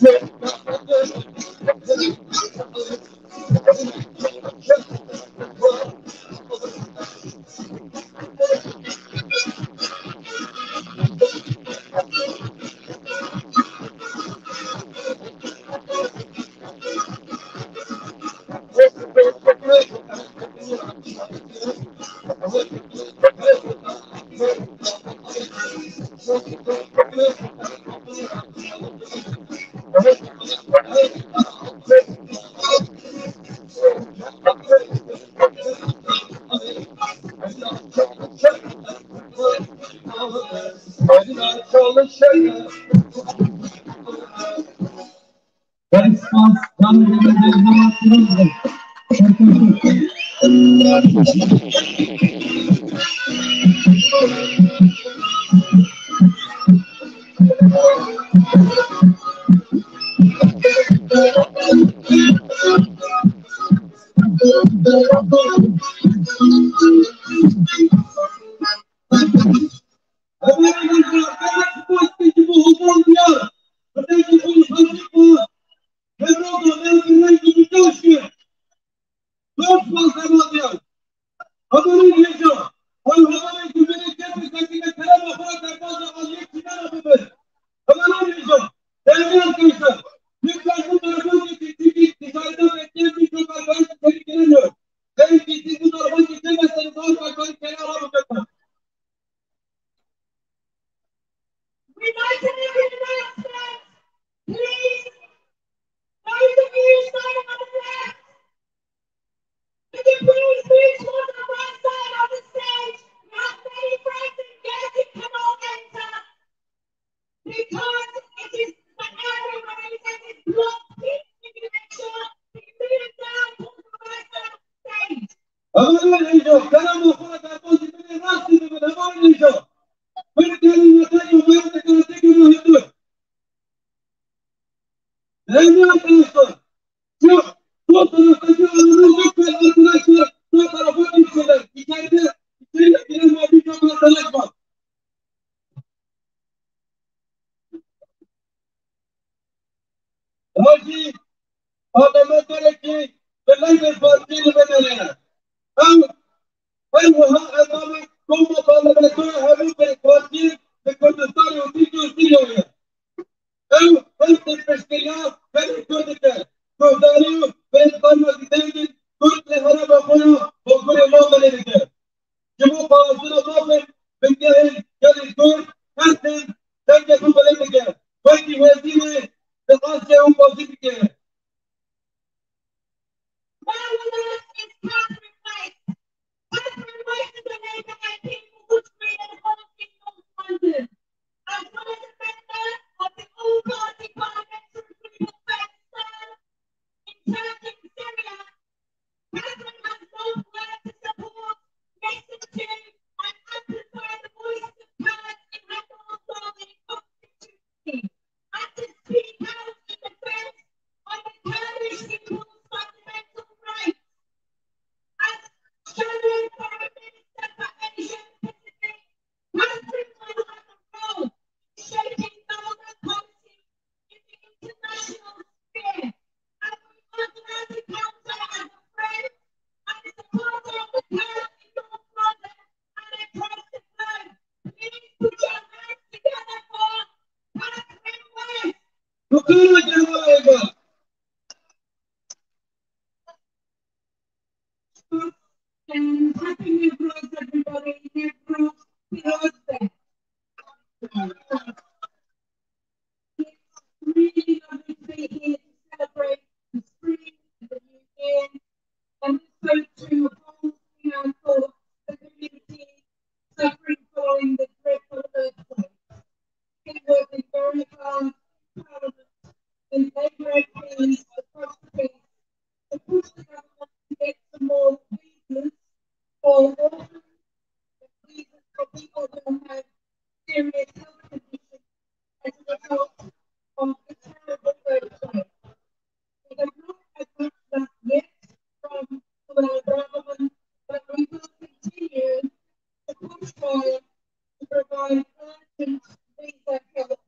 We'd like to make an announcement. Please, those of you standing on the left, could you please move towards the right side of the stage? We have many friends and guests who cannot enter because it is the area where it is blocked. Please, can you make sure that you move down towards the right side of the stage? Hevalên hêja, kerema xwe, derbasî binê rastî bibin, hevalên hêja. Bir kelime tek olmayan tek tek bir hündür. Değerli arkadaşlar, şu sol taraftaki alanı lütfen arkadaşlar sağ tarafa geçsinler. İçeride, içeri giren var, birçok arkadaş var. Rojî parlamentorekî bi lengên partiyê li me derê ye. Ew her wiha endamê koma parlamentoya hemû partiyên li Kurdistanê û Tirkiye û Sûriyeyê ye. Ew hemsê piştgiriya herî Kurd dike. Guhdarî û bêzbana didengên Kurd li herêma xwe ya Bagûrê Mamelê dike. Ji bo parastina mafên bingehên gelê Kurd her tim dengê xwe bilind dike. Wekî wezîrê di Asyayê hûn bazî dike. Catherine West is Catherine West. Catherine West is a Labour M P from Woodbury and holds in North London. As well as a member of the all-party parliamentary group of Kurdistan in Turkey and Syria, Catherine has long worked to support, listen to, and amplify the voices of Kurds in her North London constituency. And to speak out in defense of the Kurdish people's fundamental rights. As Shadow Foreign Minister for Asia Pacific, Catherine will have a role in shaping government policy in the international sphere. And we want her to come as a friend and a supporter of the Kurds in North London and across the globe. Please put your hands together for Catherine West. Dr. General Eva. And happy Newroz, everybody. Newroz Piroze. It's really lovely to be here to celebrate the spring and the new year, and also to hold in our thoughts the community suffering following the dreadful earthquake. It working very hard in Parliament with Labour M Ps across the piece to push the government to get some more visas for orphans and visas for people who have serious health conditions as a result of the terrible earthquake. We have not had much luck yet from the Welsh government, but we will continue to push hard to provide urgent visa help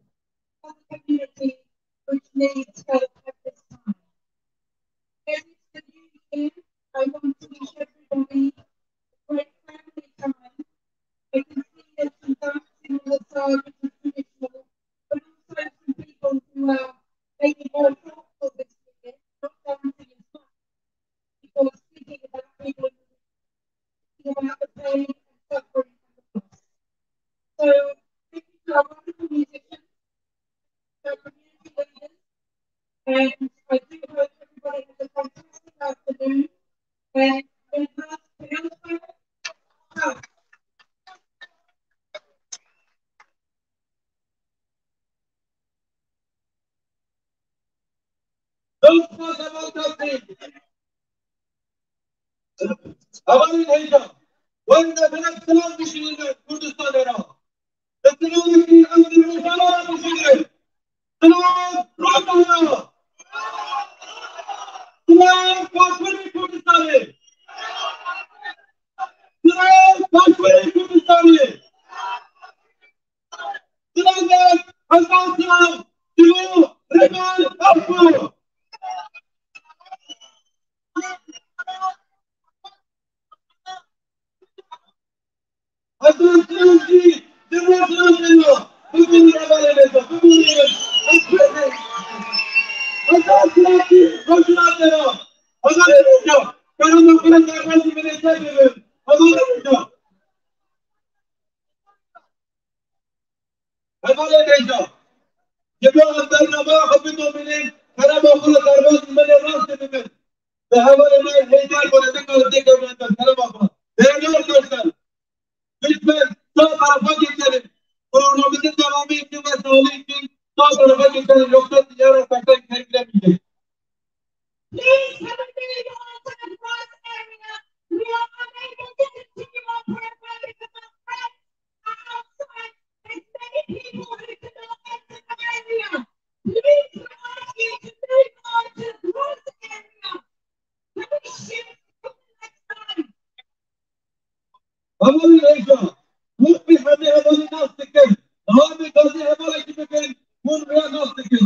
for the community, which needs It's about this time. Getting to the new year, I want to wish everybody a great family time. I can see there's some dancing on the side, which is traditional, but also some people who are maybe more thoughtful this year, not dancing as much, because thinking about people, thinking about the pain and suffering and the loss. So, thank you to our wonderful musicians, our community leaders, and I do hope everybody has a fantastic afternoon. And we pass the Hevalên hêja, wenda belek silav bişînin Kurdistanê re. Bi silavekî em di rojava re bişînin. Silav rojava re. Silav Başûrê Kurdistanê. Silav Başûrê Kurdistanê. Silavek, hezar silav, ji bo rêberiya Apo. Hezar silav jî ji bo silavên we. Bibûnê hevalên hêja, bibûnê. Hezar silav jî ji bo silavên we. Hevalên hêja, kerema xwe li ser rêzî min ê ser bibin. Hevalên hêja. Hevalên hêja, ji bo em bernama xwe bidomînin, kerema xwe li derbasî min ê rast bibin. Bi hevalên me hêja xwe li dikar dikevin, kerema xwe. Değerli arkadaşlar, lütfen sağ tarafa geçelim. Programımızın devamı için ve sağlığı için sağ tarafa geçelim. Yoksa diğer arkadaşlar içeri giremeyecek. Please have a minute on to the front area. We are unable to continue our program because our friends are outside. There's many people who cannot enter the area. Please, we ask you to move on to the front area. Can we shift to the next slide? Hevalên hêja, hûn bi hemî hevalî nas dikin. Niha em ê gazî hevalekî bikin, hûn rêya nas dikin.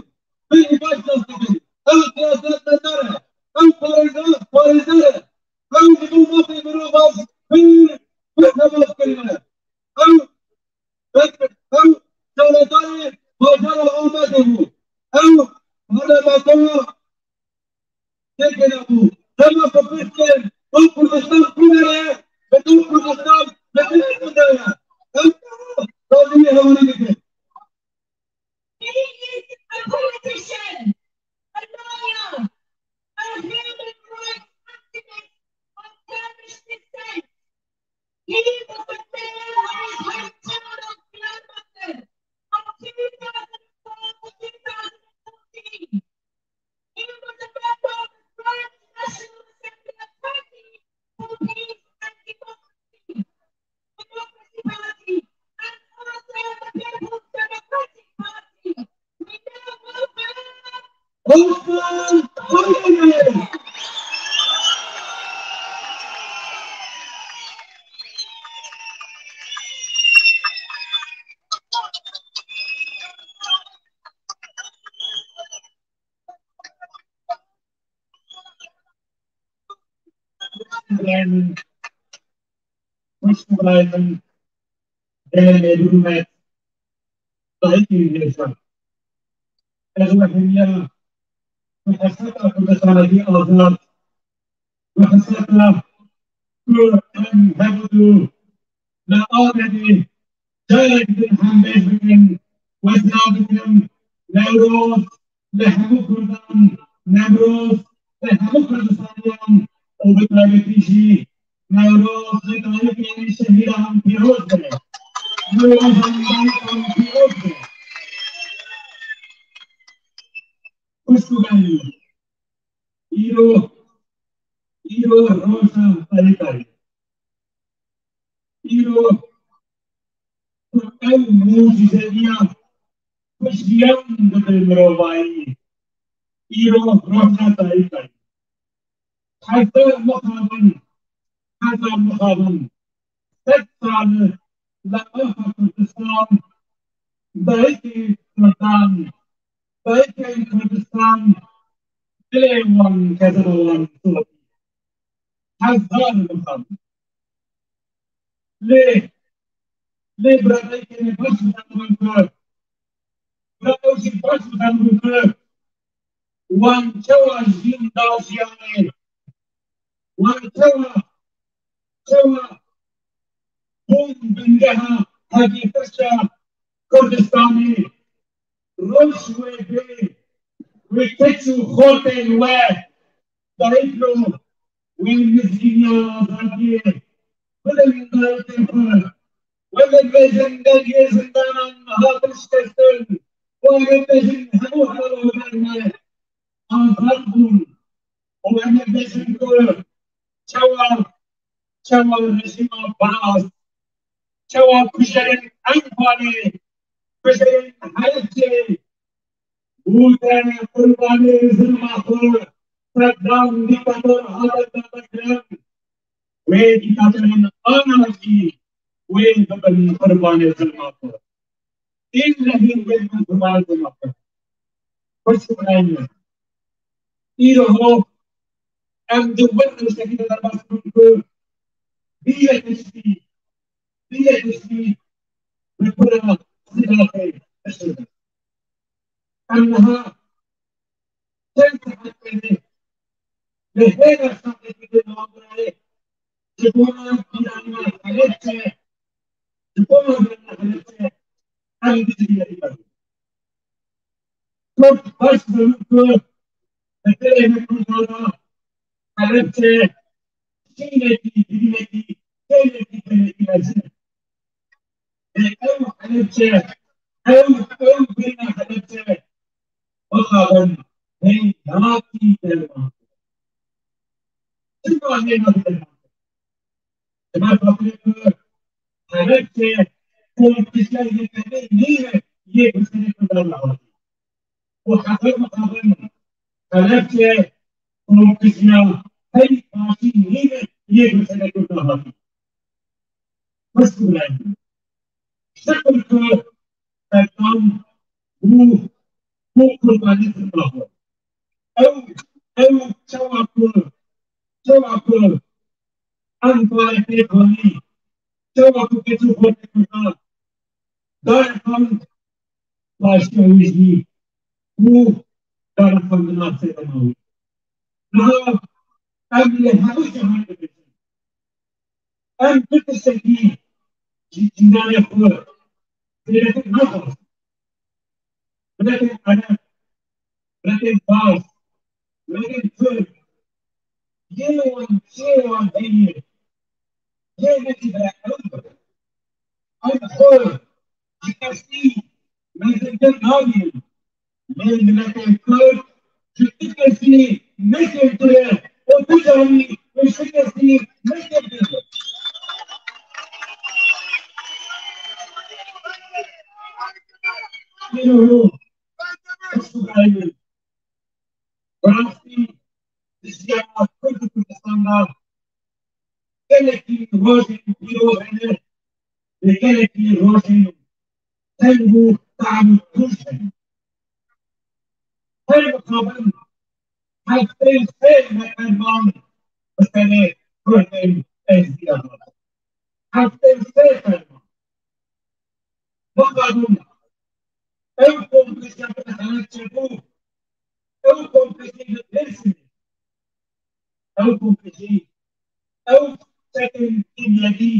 Pir baş nas dikin. Ew siyasetmedar e. Ew parêzer, parêzer e. Ew ji bo mafê mirovan pir, pir xebat kiriye. Ew, ew, ew şaredarê bajara Amedê bû. Ew parlementoya Têkêlabû. Dema ku pirsên, ew Kurdistan ku de ye, bi ew Kurdistan bi dilê ku de ye. Ew razî hevalî dikin. He is a politician, a lawyer, a human rights activist of Kurdish descent. He was the mayor of his hometown of Diyarbakir from two thousand four to two thousand fourteen. He was a member of the Kurdish National Assembly Party for Peace and Democracy, Democracy Party, and also the People's Democratic Party. We now welcome Osman Kavala. Hoş geldin. Değerli hükümet, sayın gençler. Ez we hemiya bi hesreta Kurdistanekî azad, bi hesreta ku em hebû li Amedê carek din hembêj bikin, we silav dikim. Newroz li hemû Kurdan, Newroz li hemû Kurdistaniyan û bi taybetî jî Newroz li dayikên şehîdan pîroz be. Newroz li dayikên pîroz be. Xwişk û birayên min, îro, îro roja dayika ye. Îro ew mucîzeviya ku jiyan dide mirovayî. Îro roja dayika ye. Hezar mixabin, hezar mixabin, sed sal e li axa Kurdistan dayikê Kurdan, Dayikên Kurdistan dilê wan kezeba wan sotî. Hezar mixabin. Lê, lê bira dayikên baş dizanibin ku, bira ew jî baş dizanibin ku wan çawa jîn da jiyanê, wan çawa, çawa bûn bingeha hevî firşa Kurdistanê, roj wê bê, wê keç û xortên we dayik lo, wê nizîniya azadiyê bidin dayikên xwe. Weke bêjin dergê zindanan hatin şikestin. Weke bêjin hemû hevalên me azad bûn. Û em ê bêjin ku çawa, çawa rejîma Baas, çawa kujerên Enfalê, kujerên Helebçê, bûte qurbanê zilma xwe, Seddam dîktator hate dabekirin, wê dîktatorên ana jî wê bibin qurbanê zilma xwe. Îllehî wê bibin qurbanê zilma xwe. Xweş û birayên min. Îro ho em di wir niştekî de derbas bûn ku bîye tiştî, bîye tiştî bi kura silahê bişirin. Em niha çend saet pere li hêla şandekî de navbirayê ji bona pîraniya Helebçe, ji bona pîraniya Helebçe em dijî yekî berdin. Kurd baş dizanin ku li dilê me Kurdan de Helebçe şînekî, dilînekî, kêlekî, kêlekî mezin e. Lê ew Helebçe, ew, ew bêhna Helebçe, bixabin, hê nakî derman. Çima hê nakî derman? Ji ber xatirê ku Helebçe komkişiya yekemîn nîne yê guhdarê Kurdan re hatî. Û hezar mixabin Helebçe komkişiya herî başî nîne yê guhdarê Kurdan hatî. Xweş û birayên min. Şikir ku Seddam bû, bû qurbanî zilma xwe. Ew, ew çawa ku, çawa ku Enfalê pêk anî, çawa ku keç û xortê Kurdan darixand, paştiya wî jî bû darixandina sedema wî. Niha em li hemû cihan dibêjin. Em bi tiştekî ji cîranê xwe zêdetir naxwazin. Miletên Ereb, miletên Fars, miletên Kurd, yê wan, yê wan heye, yê wekî be ew be. Em xwe ji kesî mezintir nabînin. Lê miletên Kurd ji tu kesî ne kêmtir e û tu carî ji tu kesî ne kêmtir e. Îro, bi rastî di jiyana Kurd û Kurdistan de gelekî rojên pîroz hene, lê gelekî rojên teng û tam û tûj hene. Her mixabin heftê sê me ferman bi serê Kurdên Êzidiya hat. Heftê sê ferman. Mixabin ew komkişiya bi Helebçe bû, ew komkişî li Dêrsimê, ew komkişî, ew çekên kîmyevî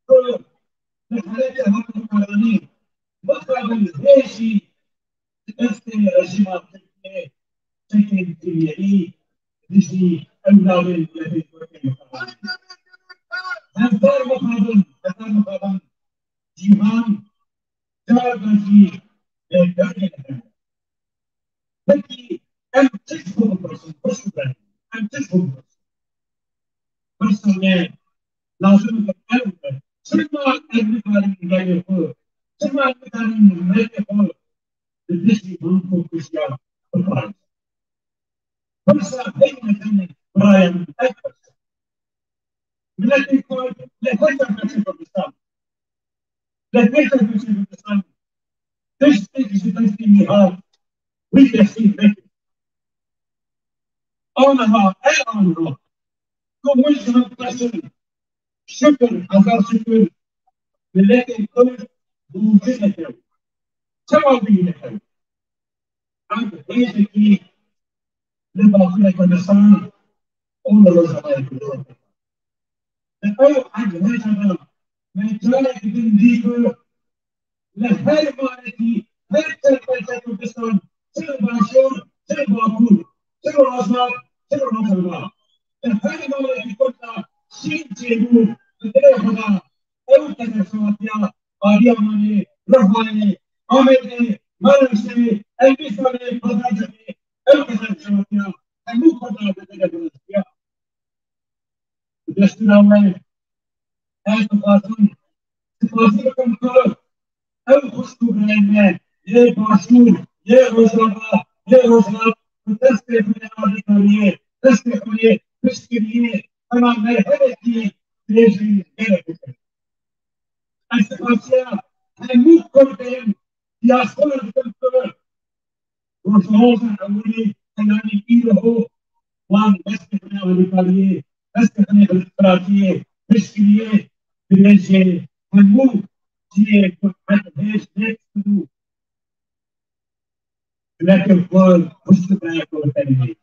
ku li Helebçe hatin xwedanîn, mixabin hê jî di destê rejîma Tirkiyê çekên kîmyevî dijî ewladên miletên Kurd tên xwedanîn. Hezar mixabin, hezar mixabin cîhan carna jî bêdengê li hev e. Pekî em çi ji xwe bipirsin, xweş û birayên min? Em çi ji xwe bipirsin? Pirsa me lazim e ku ev be. Çima em nikarin gelê xwe, çima em nikarin miletê xwe li dijî van komkujiya biparêzin? Pirsa heyî mezin e, birayên min, ev pirs e. Miletê Kurd li her çar beşê Kurdistan, li her çar beşê Kurdistan tiştek ji destê wî hat, wî tesîr nekir. Aniha, ey aniha, ku hûn ji min dibexşin, şikir, hezar şikir, miletê Kurd bûrcî dike. Çawa bûrcî dike? Em hêjekî li Bakurê Kurdistan û li Rojavayê Kurdistan. Di ew hêja de me careke din dî ku li her malekî, her çar parçeya Kurdistan, çi li Başûr, çi li Bakur, çi li Rojhilat, çi li Rojava, di her malekî Kurd de şîn çêbû, bi dilê xwe de ew tekerşewatiya Adiyamanê, Rihayê, Amedê, Maraşê, Elbîstanê, Bazarcixê, ew tekerşewatiya hemû Kurdan bi dilê xwe de şiya. Bi destûra we, ez dixwazim spasî bikim ku ew xwişk û birayên me yê Başûr, yê Rojava, yê Rojhilat, bi destê xwe yê alîkariyê, destê xwe yê piştgiriyê, hema merhemekî dirêjî gelek bikin. Ez spasiya hemû Kurdên diyaspora dikim ku Rojava ewilî heyanî îro wan destê xwe alîkariyê, destê xwe xizmetkariyê, piştgiriyê, dirêjê hemû cihê ku hêj nêdibû. Miletê xwe pişt bi ku tenê.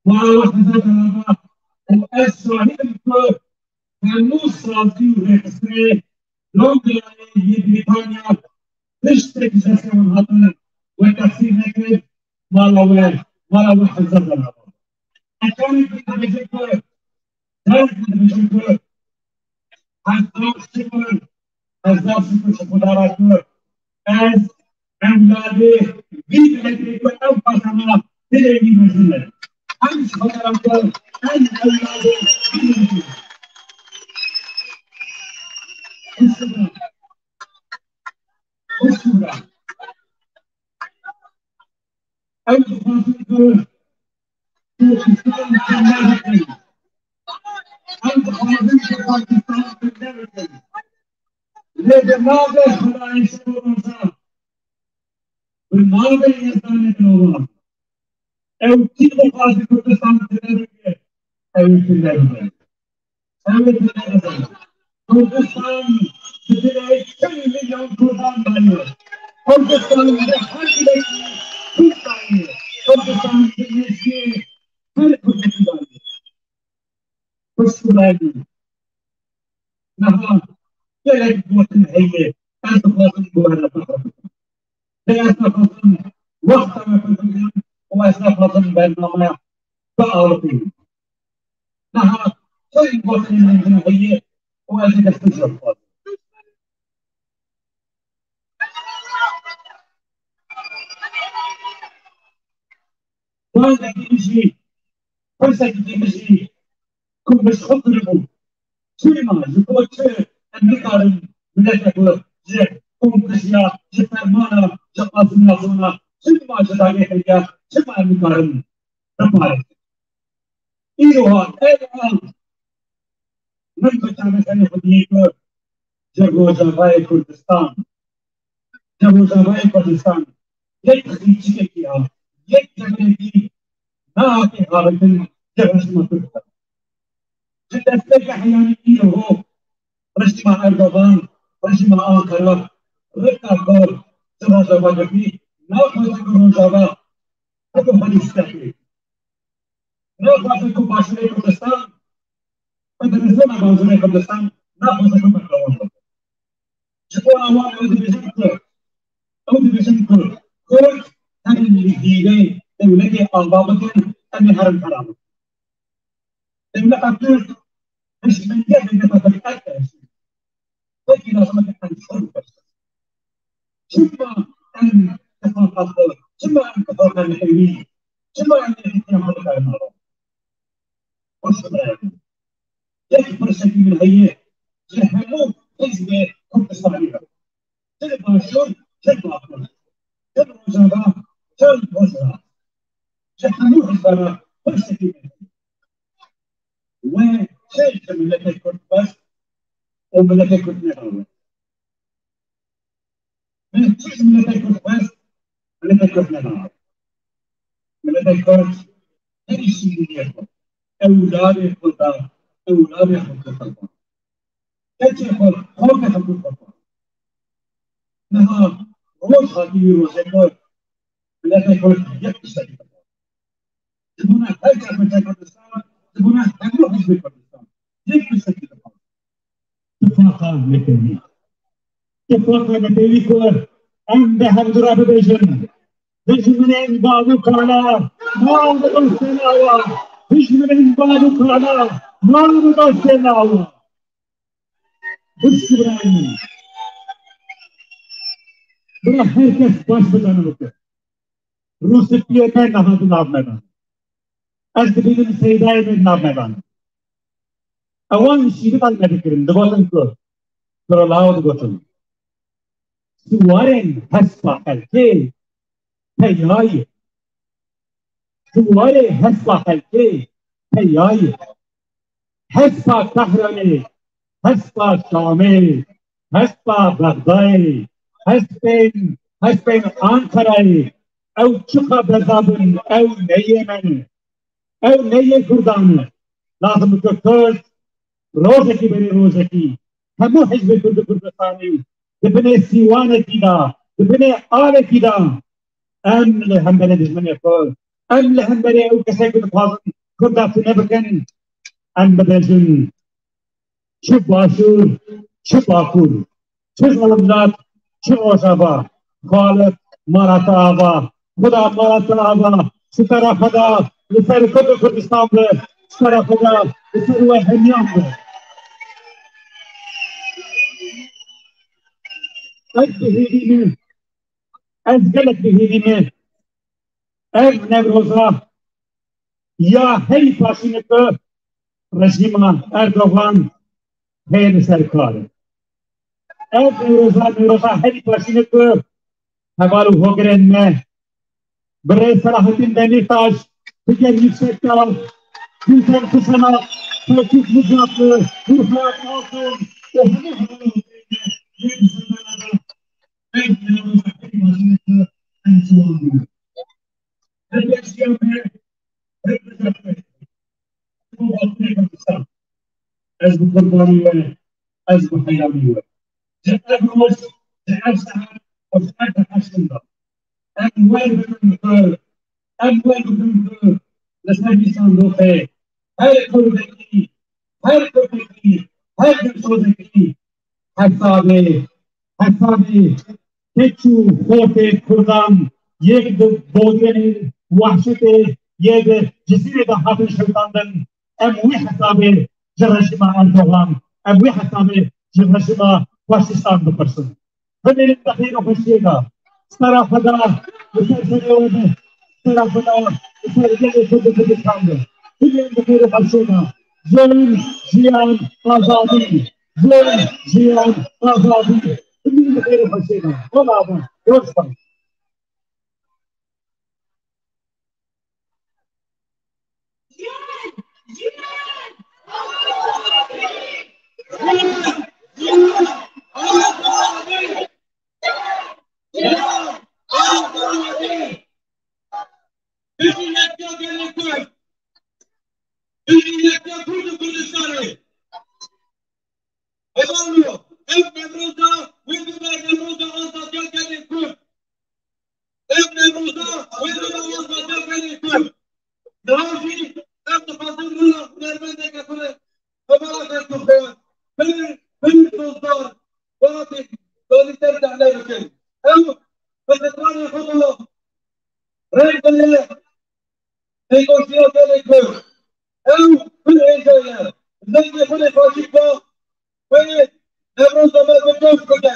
Mala we hezar merhaba û ez şahid im ku hemû sazî û rêxistinê Londrayê yê Brîtanya tiştek ji destê wan hatin we texsîr nekir, mala we, mala we hezar merhaba. Hetanî dibêjin ku, dibêjin ku hezar şikir, hezar şikir ji Xwedara ku ez ewladê vî miletê ku ew qasama dilê wî mezin e. Em ji Xwedara ku em ewladê vî miletê ne. Xwişk û bira. Ew dixwazin ku Kurdistan kêm nebikin. Ew dixwazin ku Kurdistan kêm nebikin. Lê bi navê Xwedayê şev û roja, bi navê Yezdanê Dilovan, ew kî dixwaze Kurdistan kêm nebike, ew ê kêm nebike. Ew ê tune bizanin. Kurdistan bi dilê çil milyon Kurdan daye. Kurdistan bi her dilekî Kurd daye. Kurdistan bi neşiyê her Kurdekî daye. Xwişk û birayên min. Niha gelek gotin heye. Ez dixwazim ku we re bixebin. Lê ez naxwazim wexta we pir bigrim û ez naxwazim bernameya bialiqînim. Niha çend gotinên min heye û ez ê destûr ji we bixwazim. Bandekî min jî, pirsekî din min jî ku min ji xwe kiribû. Çima, ji bo çi em nikarin miletê xwe ji komkujiya, ji fermana, ji asîmîlasyona, çima ji dagê heriya, çima em nikarin biparêzin? Îro hat, ev an min bi çareserê xwe dî ku ji Rojavayê Kurdistan, ji Rojavayê Kurdistan yek xîçikekî ya, yek temenekî nehate avêtin ji rejîma Kurd ve. Ji destpêka heyanî îro rejîma Erdogan, rejîma Ankara rika xwe ji Rojava girtî, naxwaze ku Rojava bibe xwedî stehkê. Naxwaze ku Başûrê Kurdistan, Federasiyona Başûrê Kurdistan naxwaze ku berdewam bibe. Ji bo wan ew dibêjin ku, ew dibêjin ku Kurd herin li hîvê dewletê ava bikin, em ê herin xera bikin. Dewleta Kurd hişmendiya dewleta xwe dihat diheşîne. Wekî lazim e em ji xwe bipersînin. Çima em tifaqa xwe, çima em tifaqa nehewî, çima em yekîtiya xwe dikarin ava bikin? Xweş xwe dayê. Yek pirsekî min heye ji hemû hizbê Kurdistanî re. Çi li Başûr, çi li Bakur, çi li Rojava, çi li Rojhilat. Ji hemû hizbana pirsekî min heye. We çi ji miletê Kurd xwest û miletê Kurd nedawe? Me çi ji miletê Kurd xwest, miletê Kurd nedawe? Pêkhat herî şîrînê xwe, ewladê xwe da, ewladê xwe da. Keçê xwe, xortê xwe da. Niha roj hatî wî rojê ku miletê Kurd yek tiştekî dixwazin. Ji bona her kesê Kurdistan, ji bona hemû hizbê Kurdistan, yek tiştekî dixwazin. Tifaqa netewî. Tifaqa netewî ku em bi hevdu re bibêjin. Dijminên bal û kala, mal û dostên awa. Dijminên bal û kala, mal û dostên awa. Bişkibirayê min. Bila her kes baş bizane bike. Rûspiyê me niha di nav me de. Ez dibînim seydayê me di nav me de. Ewan şîrîvan me dikirin, digotin ku, Kurolawa digotin. Siwarên hespa xelkê peyayê. Siwarê hespa xelkê peyayê. Hespa Tehranê, hespa Şamê, hespa Bexdayê, hespên, hespên Ankarayê, ew çiqa beza bin, ew ne yê me ne. Ew ne yê Kurdan e. Lazim e ku Kurd rojekî berê rojekî, hemû hizbê Kurd û Kurdistanî di binê sîwanekî de, di binê alekî de, em li hemberê dijminê xwe, em li hemberê ew kesê ku dixwazin Kurda tune bikin, em bibêjin, çi Başûr, çi Bakur, çi Rojhilat, çi Rojava, Xaliq mala te ava, Xuda mala te ava, sitara Xuda li ser Kurd û Kurdistan be, sitara Xuda li ser we hemiyan be. Ez bi hêvî me, ez gelek bi hêvî me. Ev Newroza ya herî paşîn e ku rejîma Erdogan heye li ser kar e. Ev Newroza, Newroza herî paşîn e ku heval û hogirên me, birêz Selahattin Demirtaş, Figen Yüksekdağ, Gülten Kuşanak, Selçuk Muzaffer, Burhan Altun û hemû heval û hogirên me yê Newroza herî paşîn e ku em ciwan bûn. Hemberçiya me, hemberçiya me. Ji bo Bakurê Kurdistan. Ez bi qurbanî we, ez bi heyranî we. Ji ev roj, ji ev saet û ji ev deheştin de. Em wer bibin ku, em wer bibin ku li ser vî sandoqê her Kurdekî, her Kurdekî, her dilsozekî hesabê, hesabê keç û xortê Kurdan yek di bodenê wehşetê yê di Cizîrê de hatin şewitandin, em wî hesabê ji rejîma Erdogan, em wî hesabê ji rejîma faşîstan bipirsin. Bimînin di xêr û xweşiyê de. Sera Xweda li ser serê we be. Sera Xweda li ser gelê Kurd û Kurdistanê be. Bimînin di xêr û xweşiyê de. Zulm, jiyan, azadî. Zulm, jiyan, azadî. Bimînin di xêr û xweşiyê de. Wela be. Roj baş. Bijî yekîtiya gelê Kurd! Bijî yekîtiya Kurd û Kurdistanê! Hevalno, ev Newroza wê bibe Newroza azadiya gelê Kurd. Ev Newroza wê bibe azadiya gelê Kurd. Niha jî em dixwazin rûna hunermendeke xwe, hevala Xelkûxê, bin, bin dozdar, welatê Galî ser sehne bikin. Ew bi zimanê xwe de reng daye têkoşîna gelê Kurd. Ew pir hêja ye. Dengê xwe lê xweşik be, wê Newroza me bi kewş bike.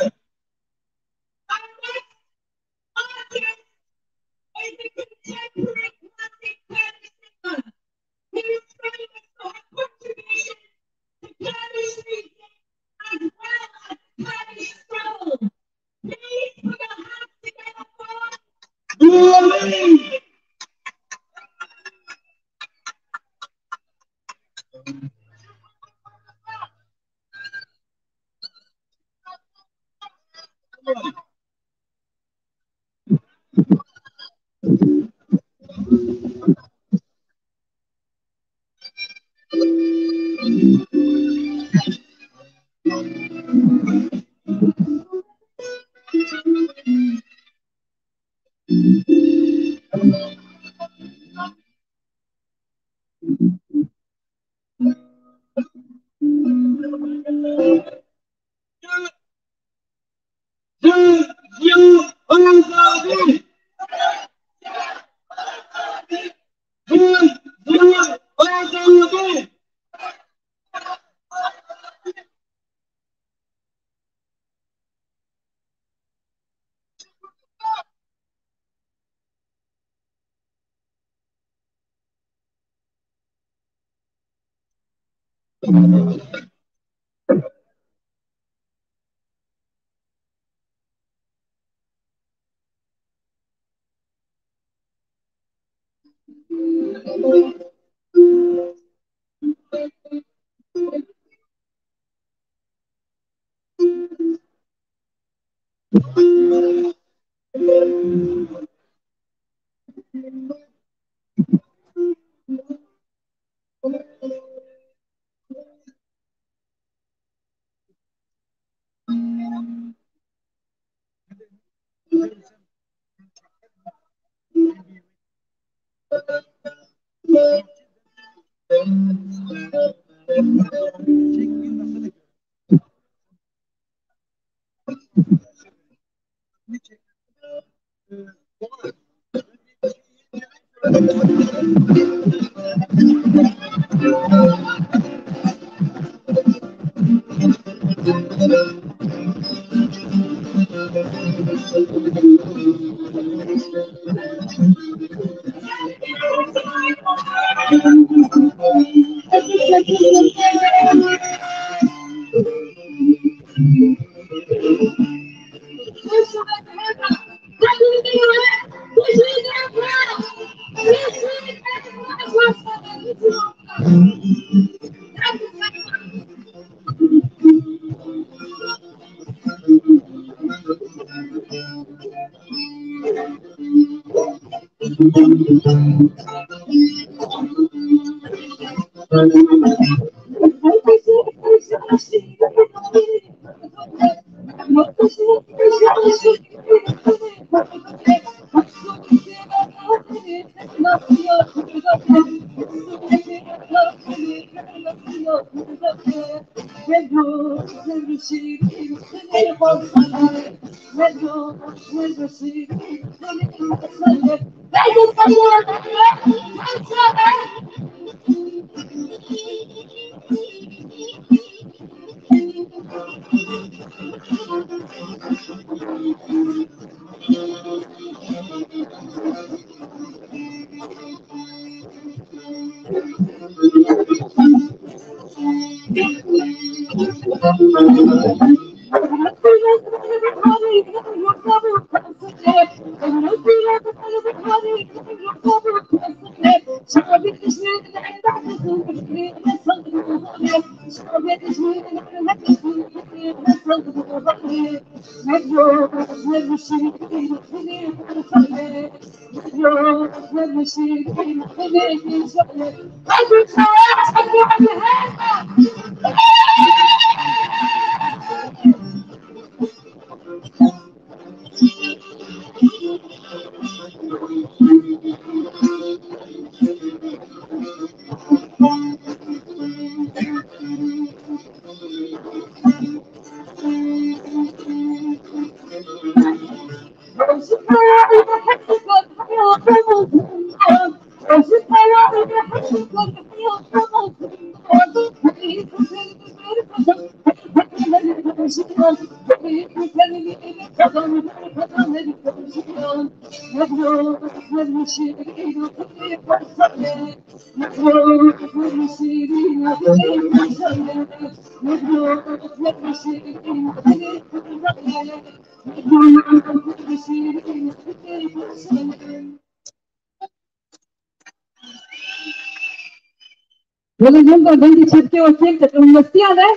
Wele gunda gundî çepkê û kêm te mestiya ne.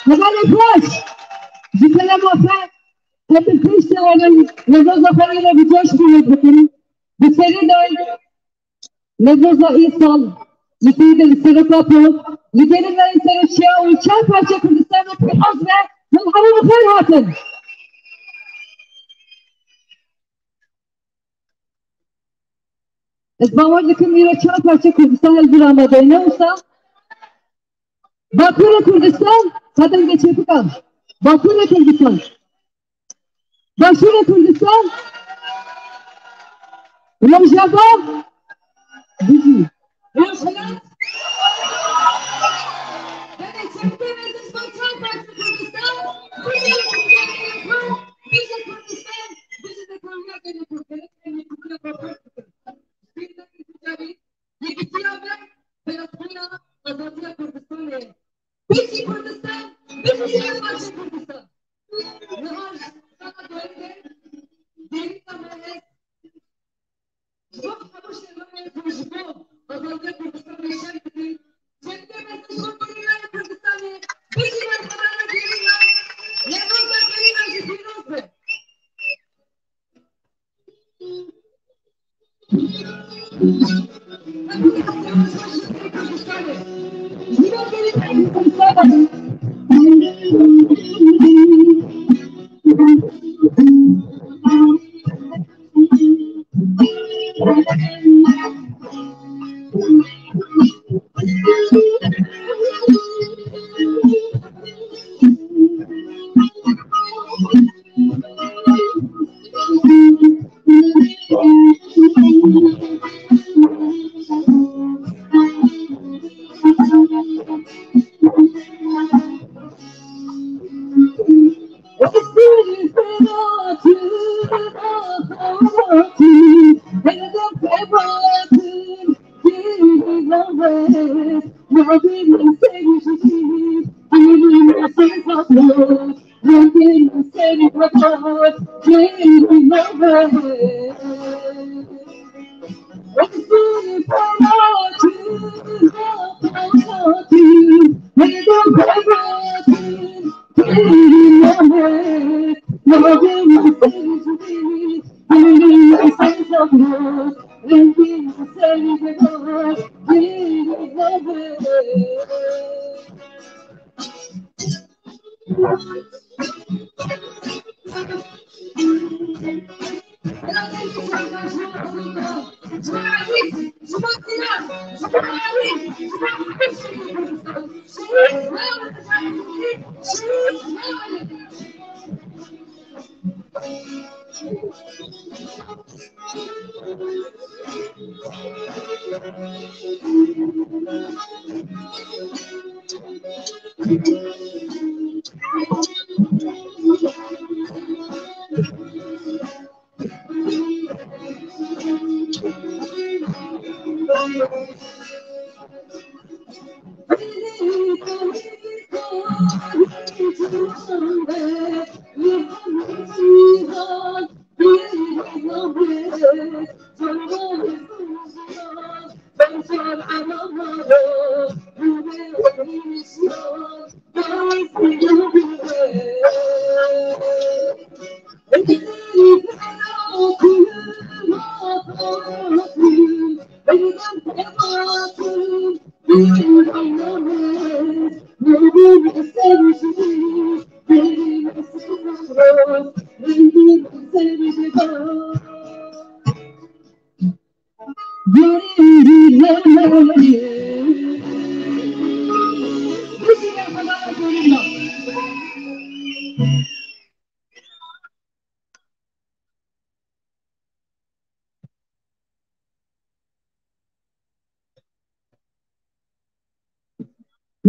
Hevalê xweş. Ji kelema xwe, hepî pêş de werin, nezoza xwe îro bi coş bîne bikin. Bi serî de nezoza îsal, li pêdê li seroka po, li gelê me li seroçiya û çar parçe Kurdistan û pêhoz ve hûn hemû bi xêr hatin. Ez bawer dikim îro çar parçe Kurdistan li vir amade ne wisa? Bakurê Kurdistan, ka dengê çêbikan. Bakurê Kurdistan. Başûrê Kurdistan. Rojava. Dijî. Rojhilat. Belê, çepkê mezin ji bo çar parçe Kurdistan. Bijî Kurdistan. Bijî Neteweyî Gelê Kurd. Gelek em yekîtiya xwe parve bikin. Yekîtiya me, parastîna azadiya Kurdistanê ye. ji bo azadiya Kurdistanê şer dikin. Cebîna Kurdistanê bijî berxwedana gerîla, Lewroza gerîla jî pîroz be.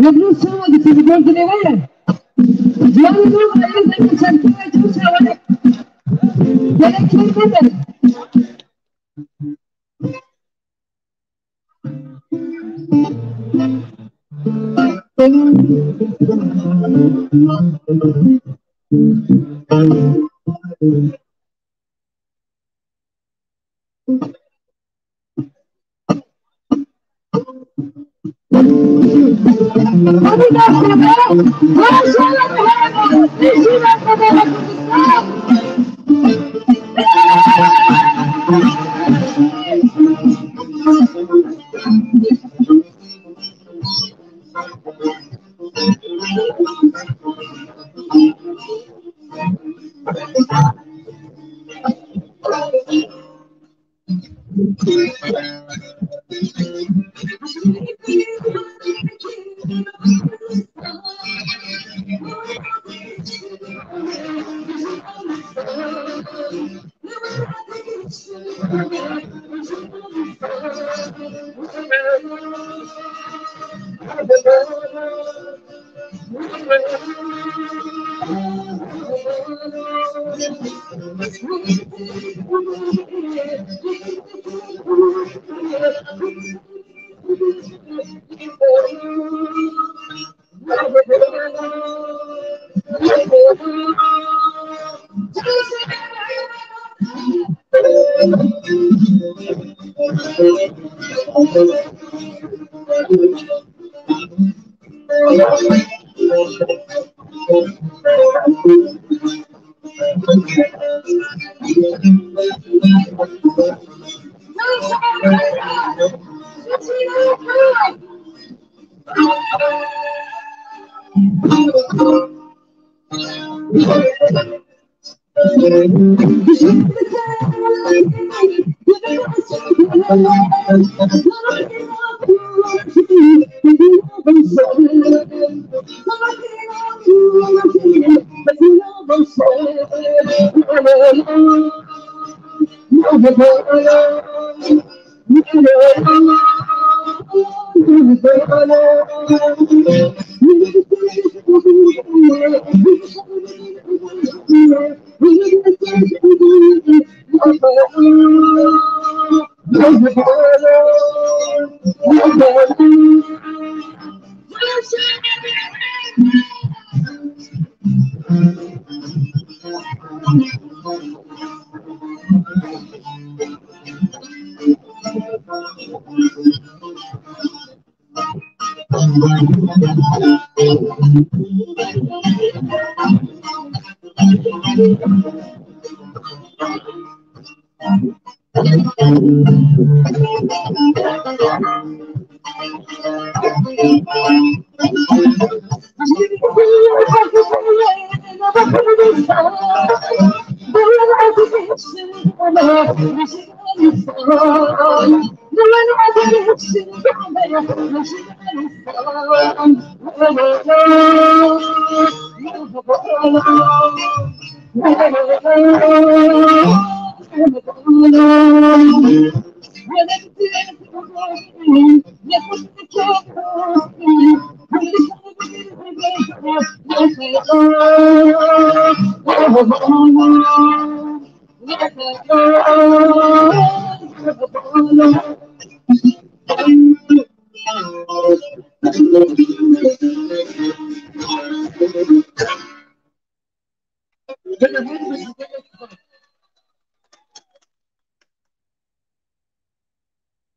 Nebnû çawa dikî, ji gor dilê we ye? Ciwanê min, ez ê çemkî we çawa ye? Gelek kêr bide.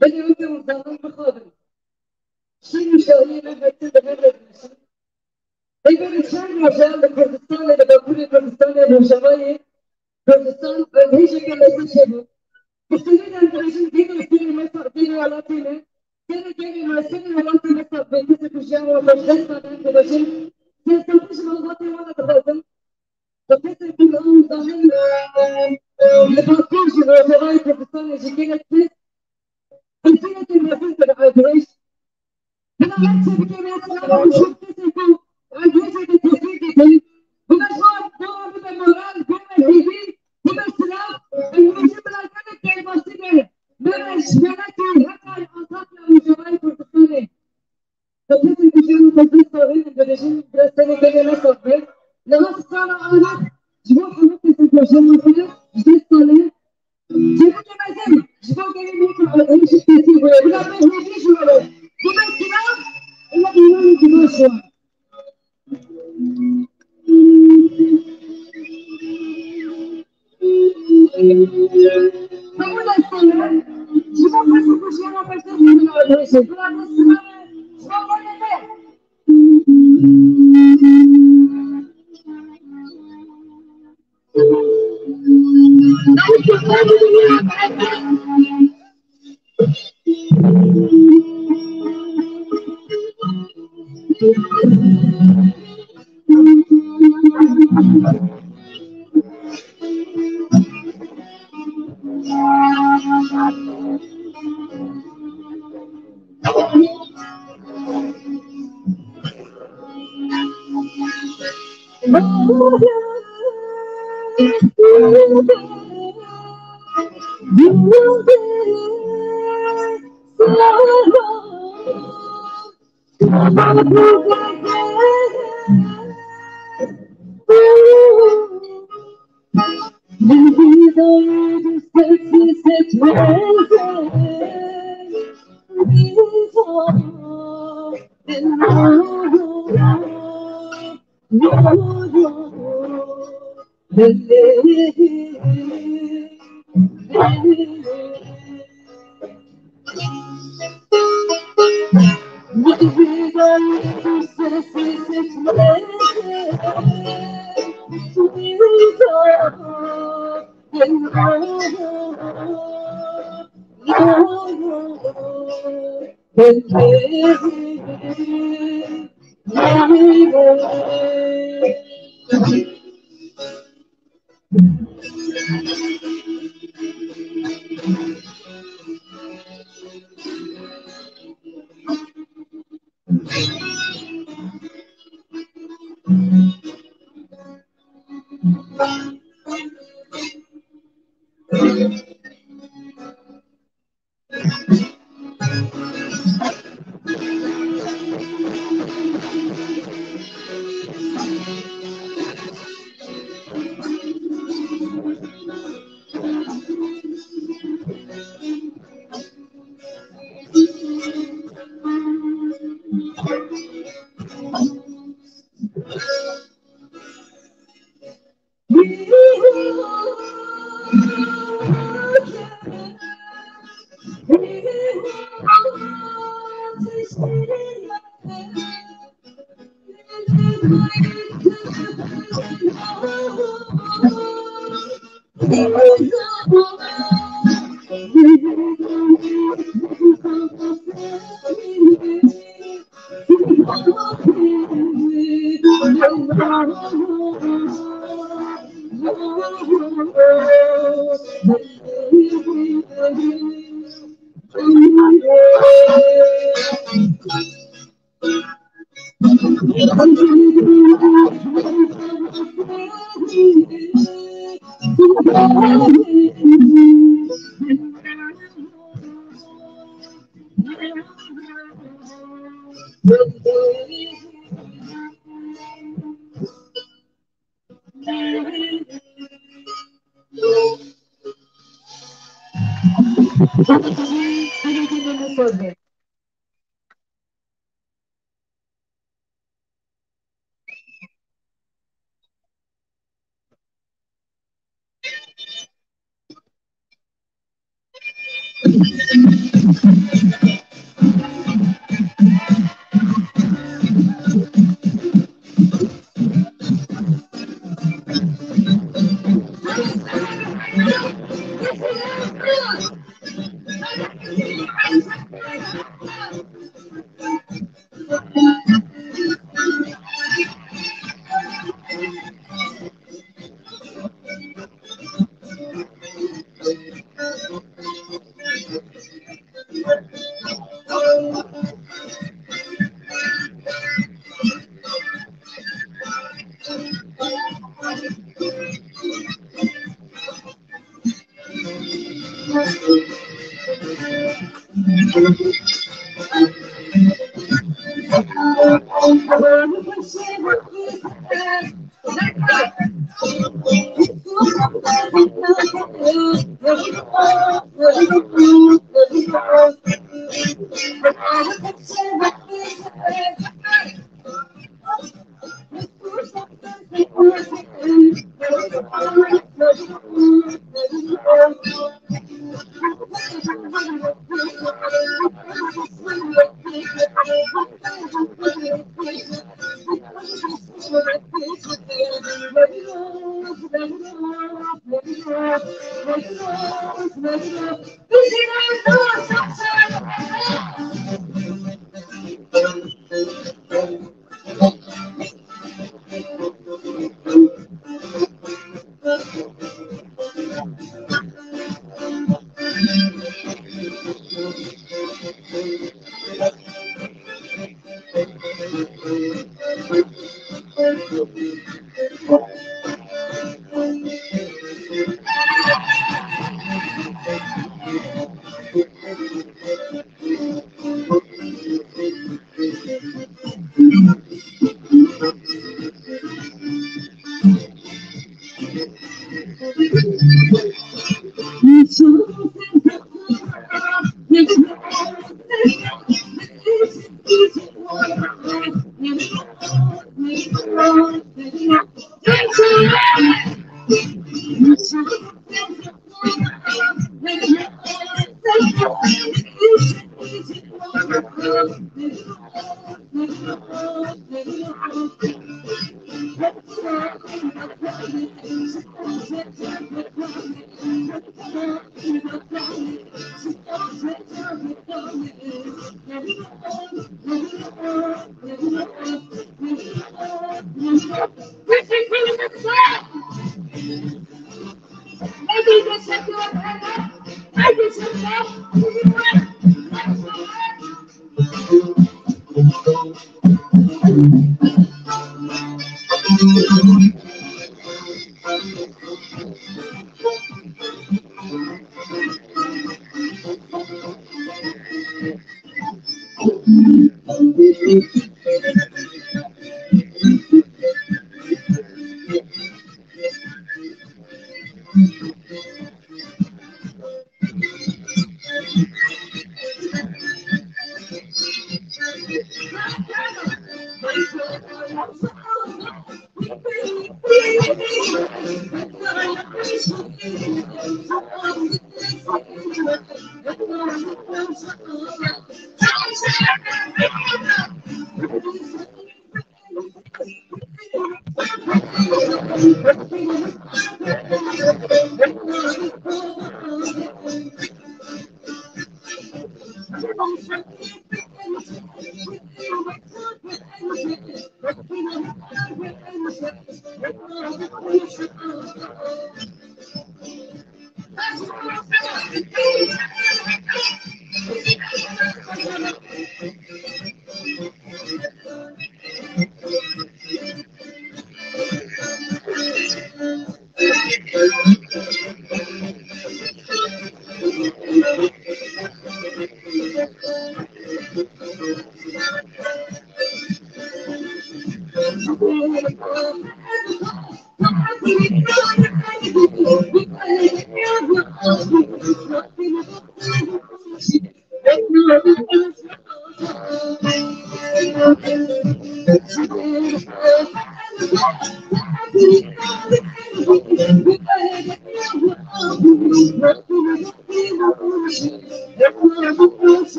Belê weke û zanin bixwazin. Şîr û şahiyê me bertin bi hev re dimeşin. Ê berê çend rojan li Kurdistanê, li Bakurê Kurdistanê, Rojavayê Kurdistan, êrîşeke mezin çêbû. Bi serî de em dibêjin, gêrê serê me, serê welatê me, serê gêrê me, serê welatê me sax be, kesê ku jiyan wan xweş dest da, em dibêjin, serkeftin ji malbatê wan re dixwazin. Bi kesê ku li ew zanin, e, e, li Bakur jî, li Rojavayê Kurdistanê jî gelek kes, kesê ku mezin dibe êrîş. Bila her çi bike, bila silav û şûr kesê ku êrîşê destpêkê dikin. Bila ji wan, bila bibe moral, bibe hêvî, bibe silav. Em dibêjin bila gelek gelbaşî be, bibe ji gelekî heta Antakya û Rojavayê Kurdistanê. Bi kesên ku jiyan xwe dest da, em dibêjin, bila serê gelê me sax be. Niha strana Anak ji bo hemû kesên ku jiyan xwe ji dest dane. Çêbûke mezin ji bo gelê me ku êrîşê destpêkê bûye. Bila be hêvî ji we re. Bibe silav, bila îmanê dibe ji wan. Hemû destê me ji bo kesê ku jiyana xwe ji dest dane êrîşê. Bila be silav, ji bo gelê me.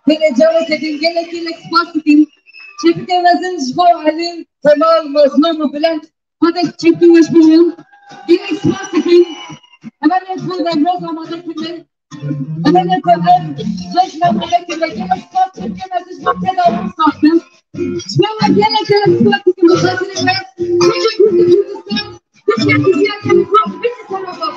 Belê, careke din gelek gelek spas dikim. Çepikê mezin ji bo Elî, Kemal, Mazlûm û Bilend. Hate çepikê we ji bo wan. Gelek spas dikin. Hevalên xwe Newroz amade kirin. Hevalên xwe ev cejn amade kirin. Gelek spas dikin. Ez ji bo têda wan saxtim. Ji bo me gelek, gelek spas dikin bi xatirê me. Tiştê Kurdistan, tiştê Kurdistan, tiştê Kurdistan.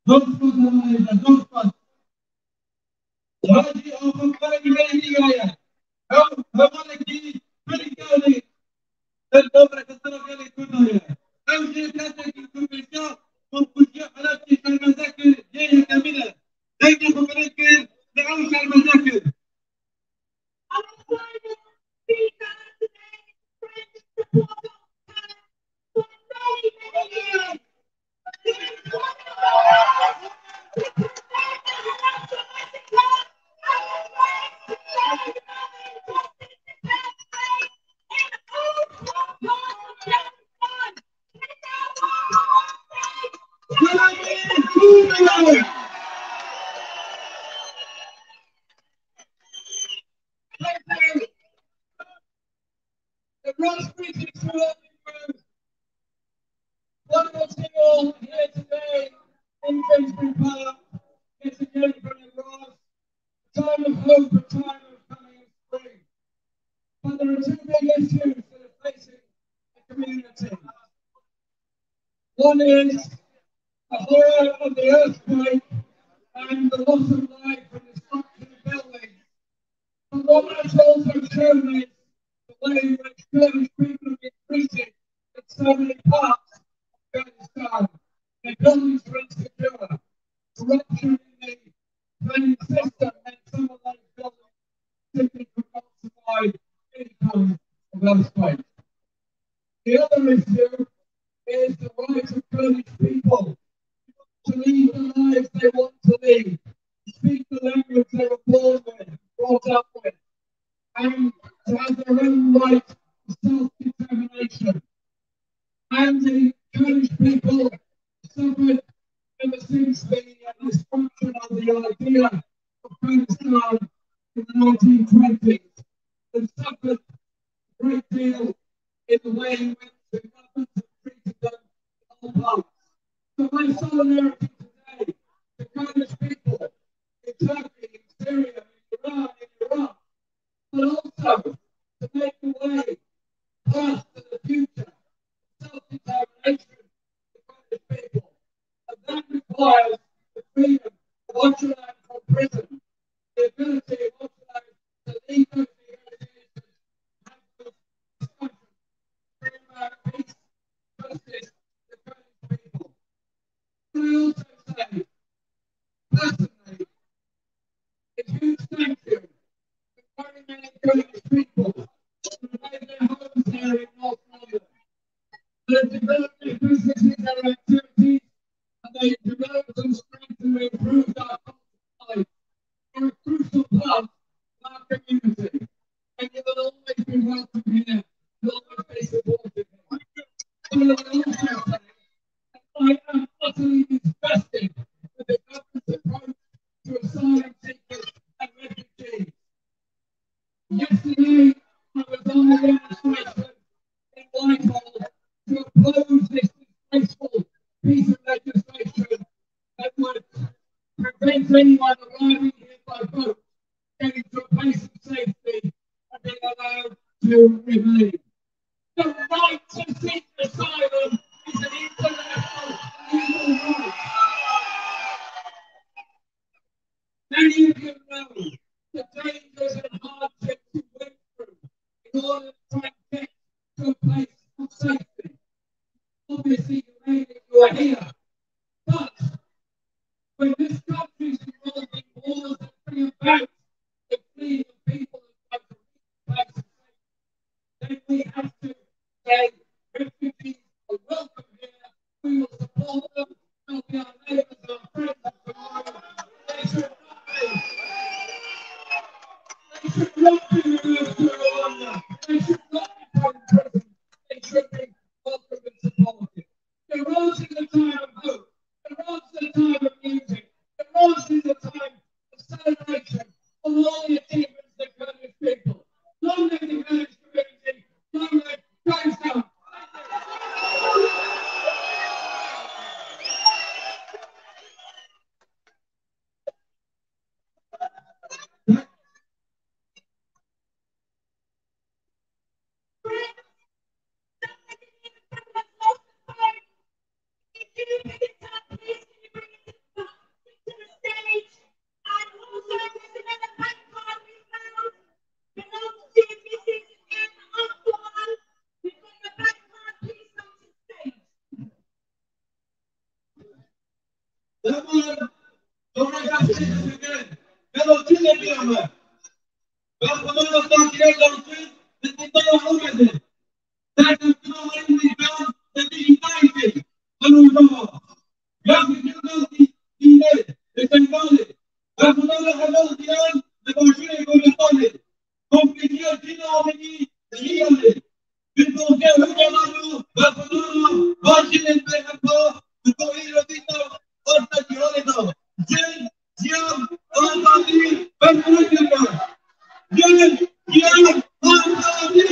Dostlar, dostlar. Hacî Axundarê Meyliya ye. Ew hevalekî Tirkiye ye. Ser dewreke sera gelê Kurda ye. Ew jî kesekî ku bêjya, ku kujiya Helebçê şermezde kir, yê yekemîn e. Dengê xwe bilind kir, lê ew şermezde kir. The Ross Greetings to all of you. One more thing all here today in Finsbury Park. It's again from the Ross. A time of hope, a time of coming spring. But there are two big issues that are facing the community. One is the horror of the earthquake and the loss of life and destruction of buildings. But what that's also shown is the way in which Kurdish people have been treated in so many parts of Kurdistan. Their buildings were insecure. Corruption in the planning system meant some of those buildings simply could not survive any kind of earthquake. The other issue is the right of Kurdish people to lead the lives they want to lead, to speak the language they were born with, brought up with, and to have their own right to self-determination. the idea of Kurdistan in the nineteen twenties and suffered a great deal in the way in which the government have treated them in the past. So my solidarity today to Kurdish people in Turkey, in Syria, in Iran, in Iraq, but also to make the way past to the future, self-determination of the Kurdish people. And that requires the freedom of Ocalan from prison, the ability of Ocalan to leave those negotiations, have those discussions, bring about peace, justice, the Kurdish people. Can I also say, personally, a huge thank you to very many Kurdish people who made their homes here in North London. They've developed their businesses and activities, and they've developed and strengthened and improved our culture of life. You're a crucial part of our community, and you will always be welcome here. You'll always be supported here. But I will also say, I am utterly disgusted with the government's approach to asylum seekers and refugees. Yesterday, I was on the demonstration in Whitehall to oppose this disgraceful piece of legislation that would prevent anyone arriving here by boat getting to a place of safety and being allowed to remain. The right to seek asylum is an international legal right. Many of you know the dangers and hardships you went through in order to try and get to a place of safety. Obviously, you made it, you are here. But when this country is involved in wars that bring about the fleeing of people and try to reach places of safety, then we have to say refugees are welcome here. We will support them. They'll be our neighbours, our friends of tomorrow. They should not be. They should not be removed to Rwanda. They should not be put in prison. They should be welcomed and supported. Iran's in a time of hope. Iran's in a time of music. Iran's in a time of celebration of all the achievements of the Kurdish people. Long live the Kurdish community. Long live Kurdistan. Deman, dora gazetê difikirin, gelo çi lê bîya me? Ben xwedana Zakirê Dalkî, di dîtaya Amedê. Derdim kina wayî mîzan, di dîtayî kê. Hano dava. Ya fikirdan dî-, dîne, di Tengalê. Ben xwedana Helal Diyan, di bajûrê Goristanê. Komplîkiya Cîna Amedî, di Rîyadê. Bin Tolga Öcalan'u ve Fınar'la Vajilin ve Hempa, Dukovi Rodita, Orta Cihanida, Cil, Cihan, Azadi, Berhana Kirkan. Cil, Cihan, Azadi,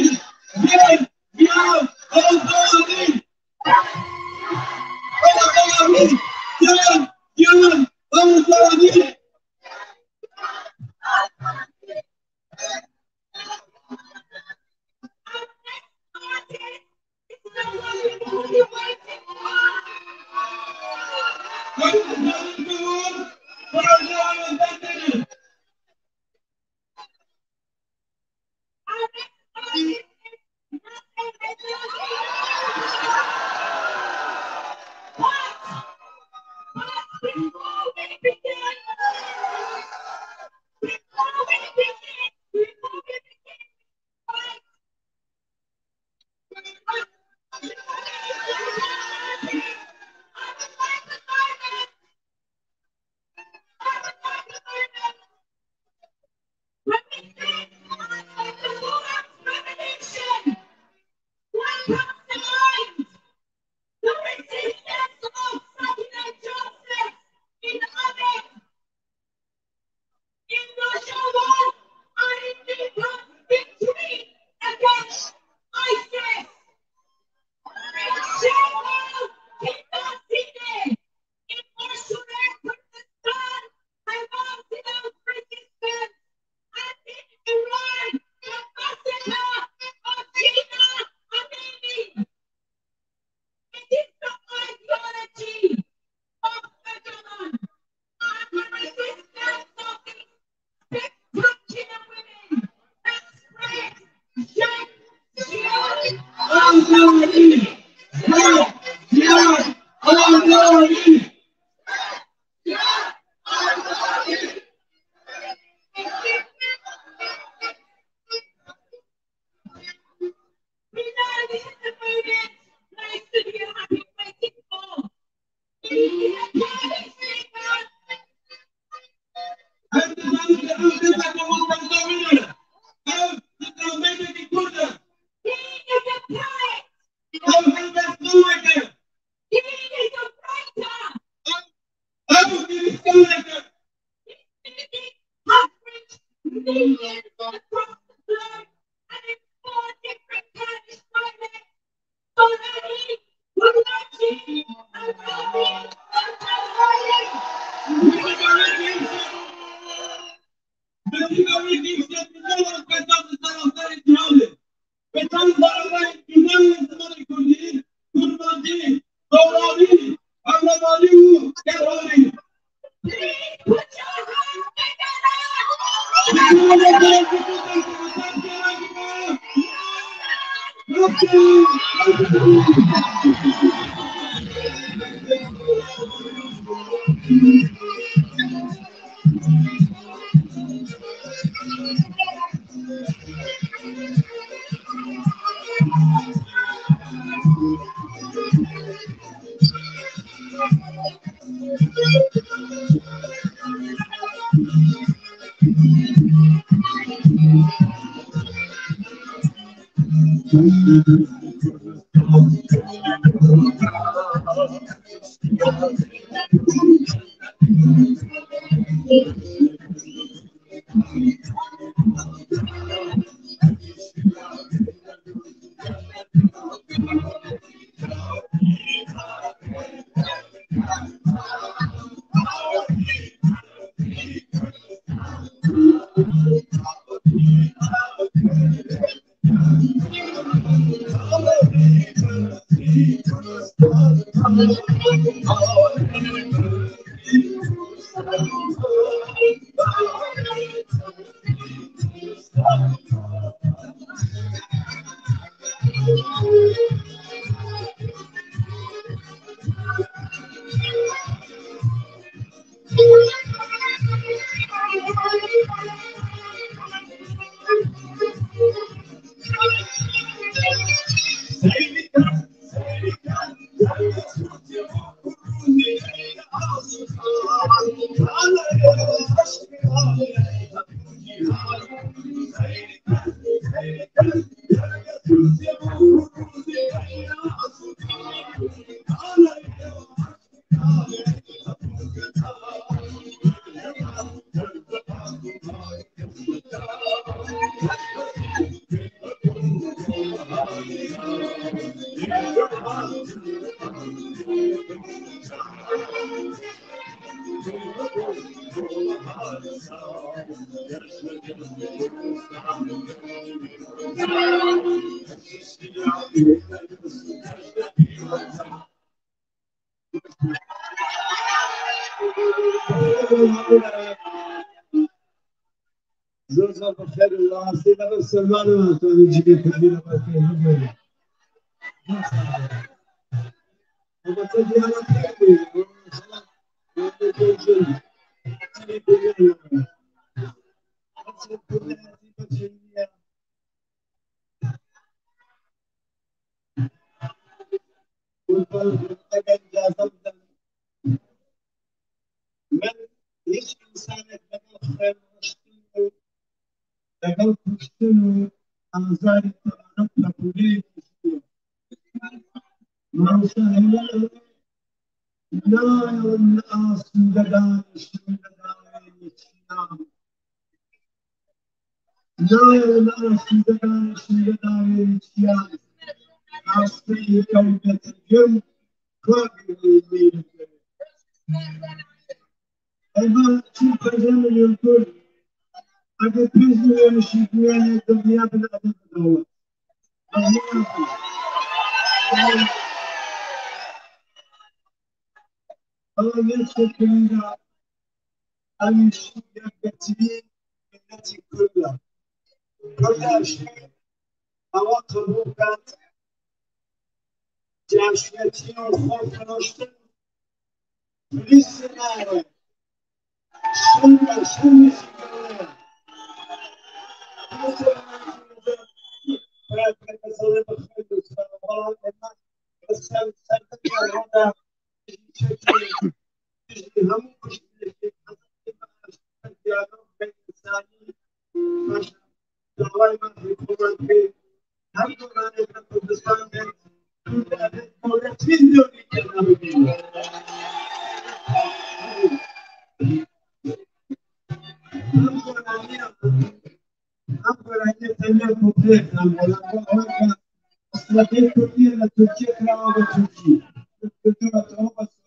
Cil, Cihan, Azadi. Azadi, Cil, Cihan, Azadi. Zor zor bi xêr û rastî de bi Silvan û Antonî civîn kurdî de bi xêr bigere. Ama te diyara pek bû. Qurban, eger îcaze bidin, min hiç însanek legel xwe rûniştin û legel kuştin û azarî tevanek qebûlê kuştin. Mewsa hemû nayên li asûdedan şûnedayê çiyan. Nayên li asûdedan şûnedayê çiyan. Rastî kewnetin gund, kagirê mêrike. Eva çil pêncî milyon kurd, eger pênc milyon şî bûyane, dinya bin edeb bidawet. Ama yek şekilde ew jî yekgirtiyê miletî kurd e. Kurda jî ewa qebûl ket, Caşiyetî û xwe firoştin, polîsê nare. Şerm e, şerm e jî gere. Nasıl anlatılacak? Bırak, bırak, sana bakıyorum, sana falan, onlar. Sen, sen de bir arada, çekin. Hemû piştgiriyê diyalog beyne însanî, dawayê me hikûmet bê, her dû ranê me Kurdistan bê, dû dewlet dewletî zor bîne. Em goraniya, em goraniya tenya kompleks, em goraniya Aslında pek Türkiye ile Türkiye kırağı ve Türkiye. Türkiye ve Türkiye.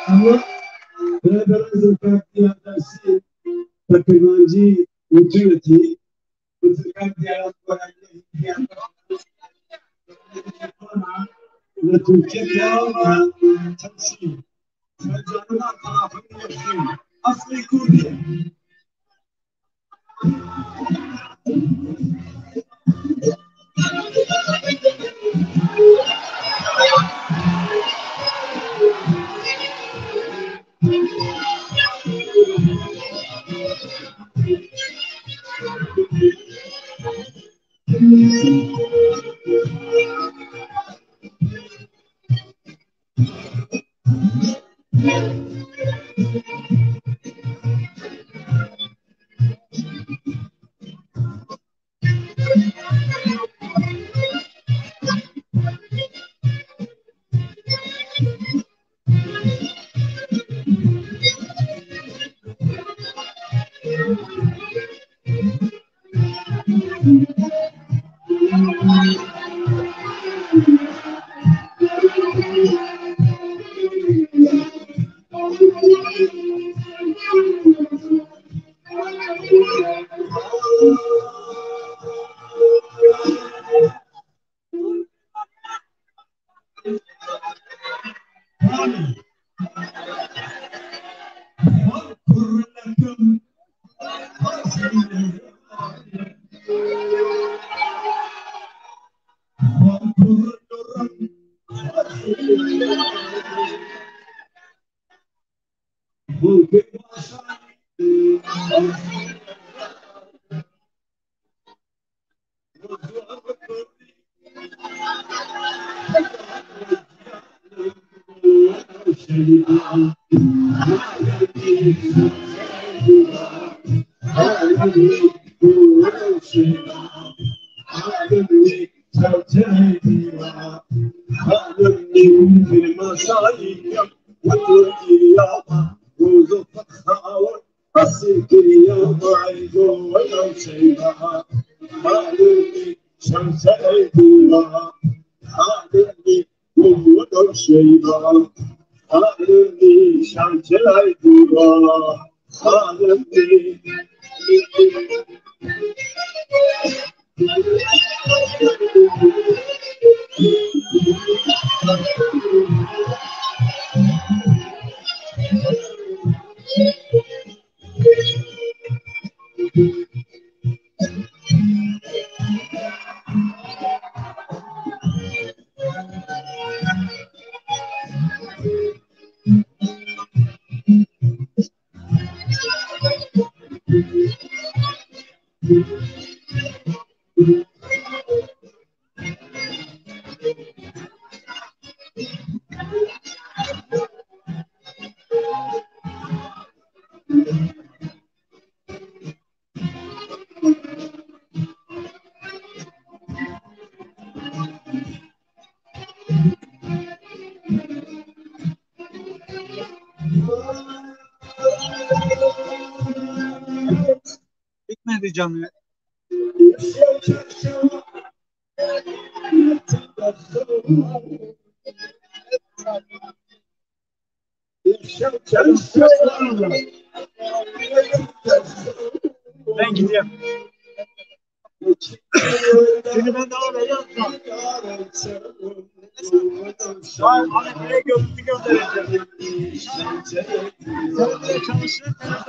Ama beraber Zülfü Akdiya dersi Bakırmancı Ucuneti, Zülfü Akdiya Li Türkiye ya Çarşı. Sen canına tarafını yapayım. Aslı Kurdi. Bitmedi canım. Ben gidiyorum. Seni ben daha da yapma. Vay, abi, buraya görüntü göndereceğim. Sen de çalışırken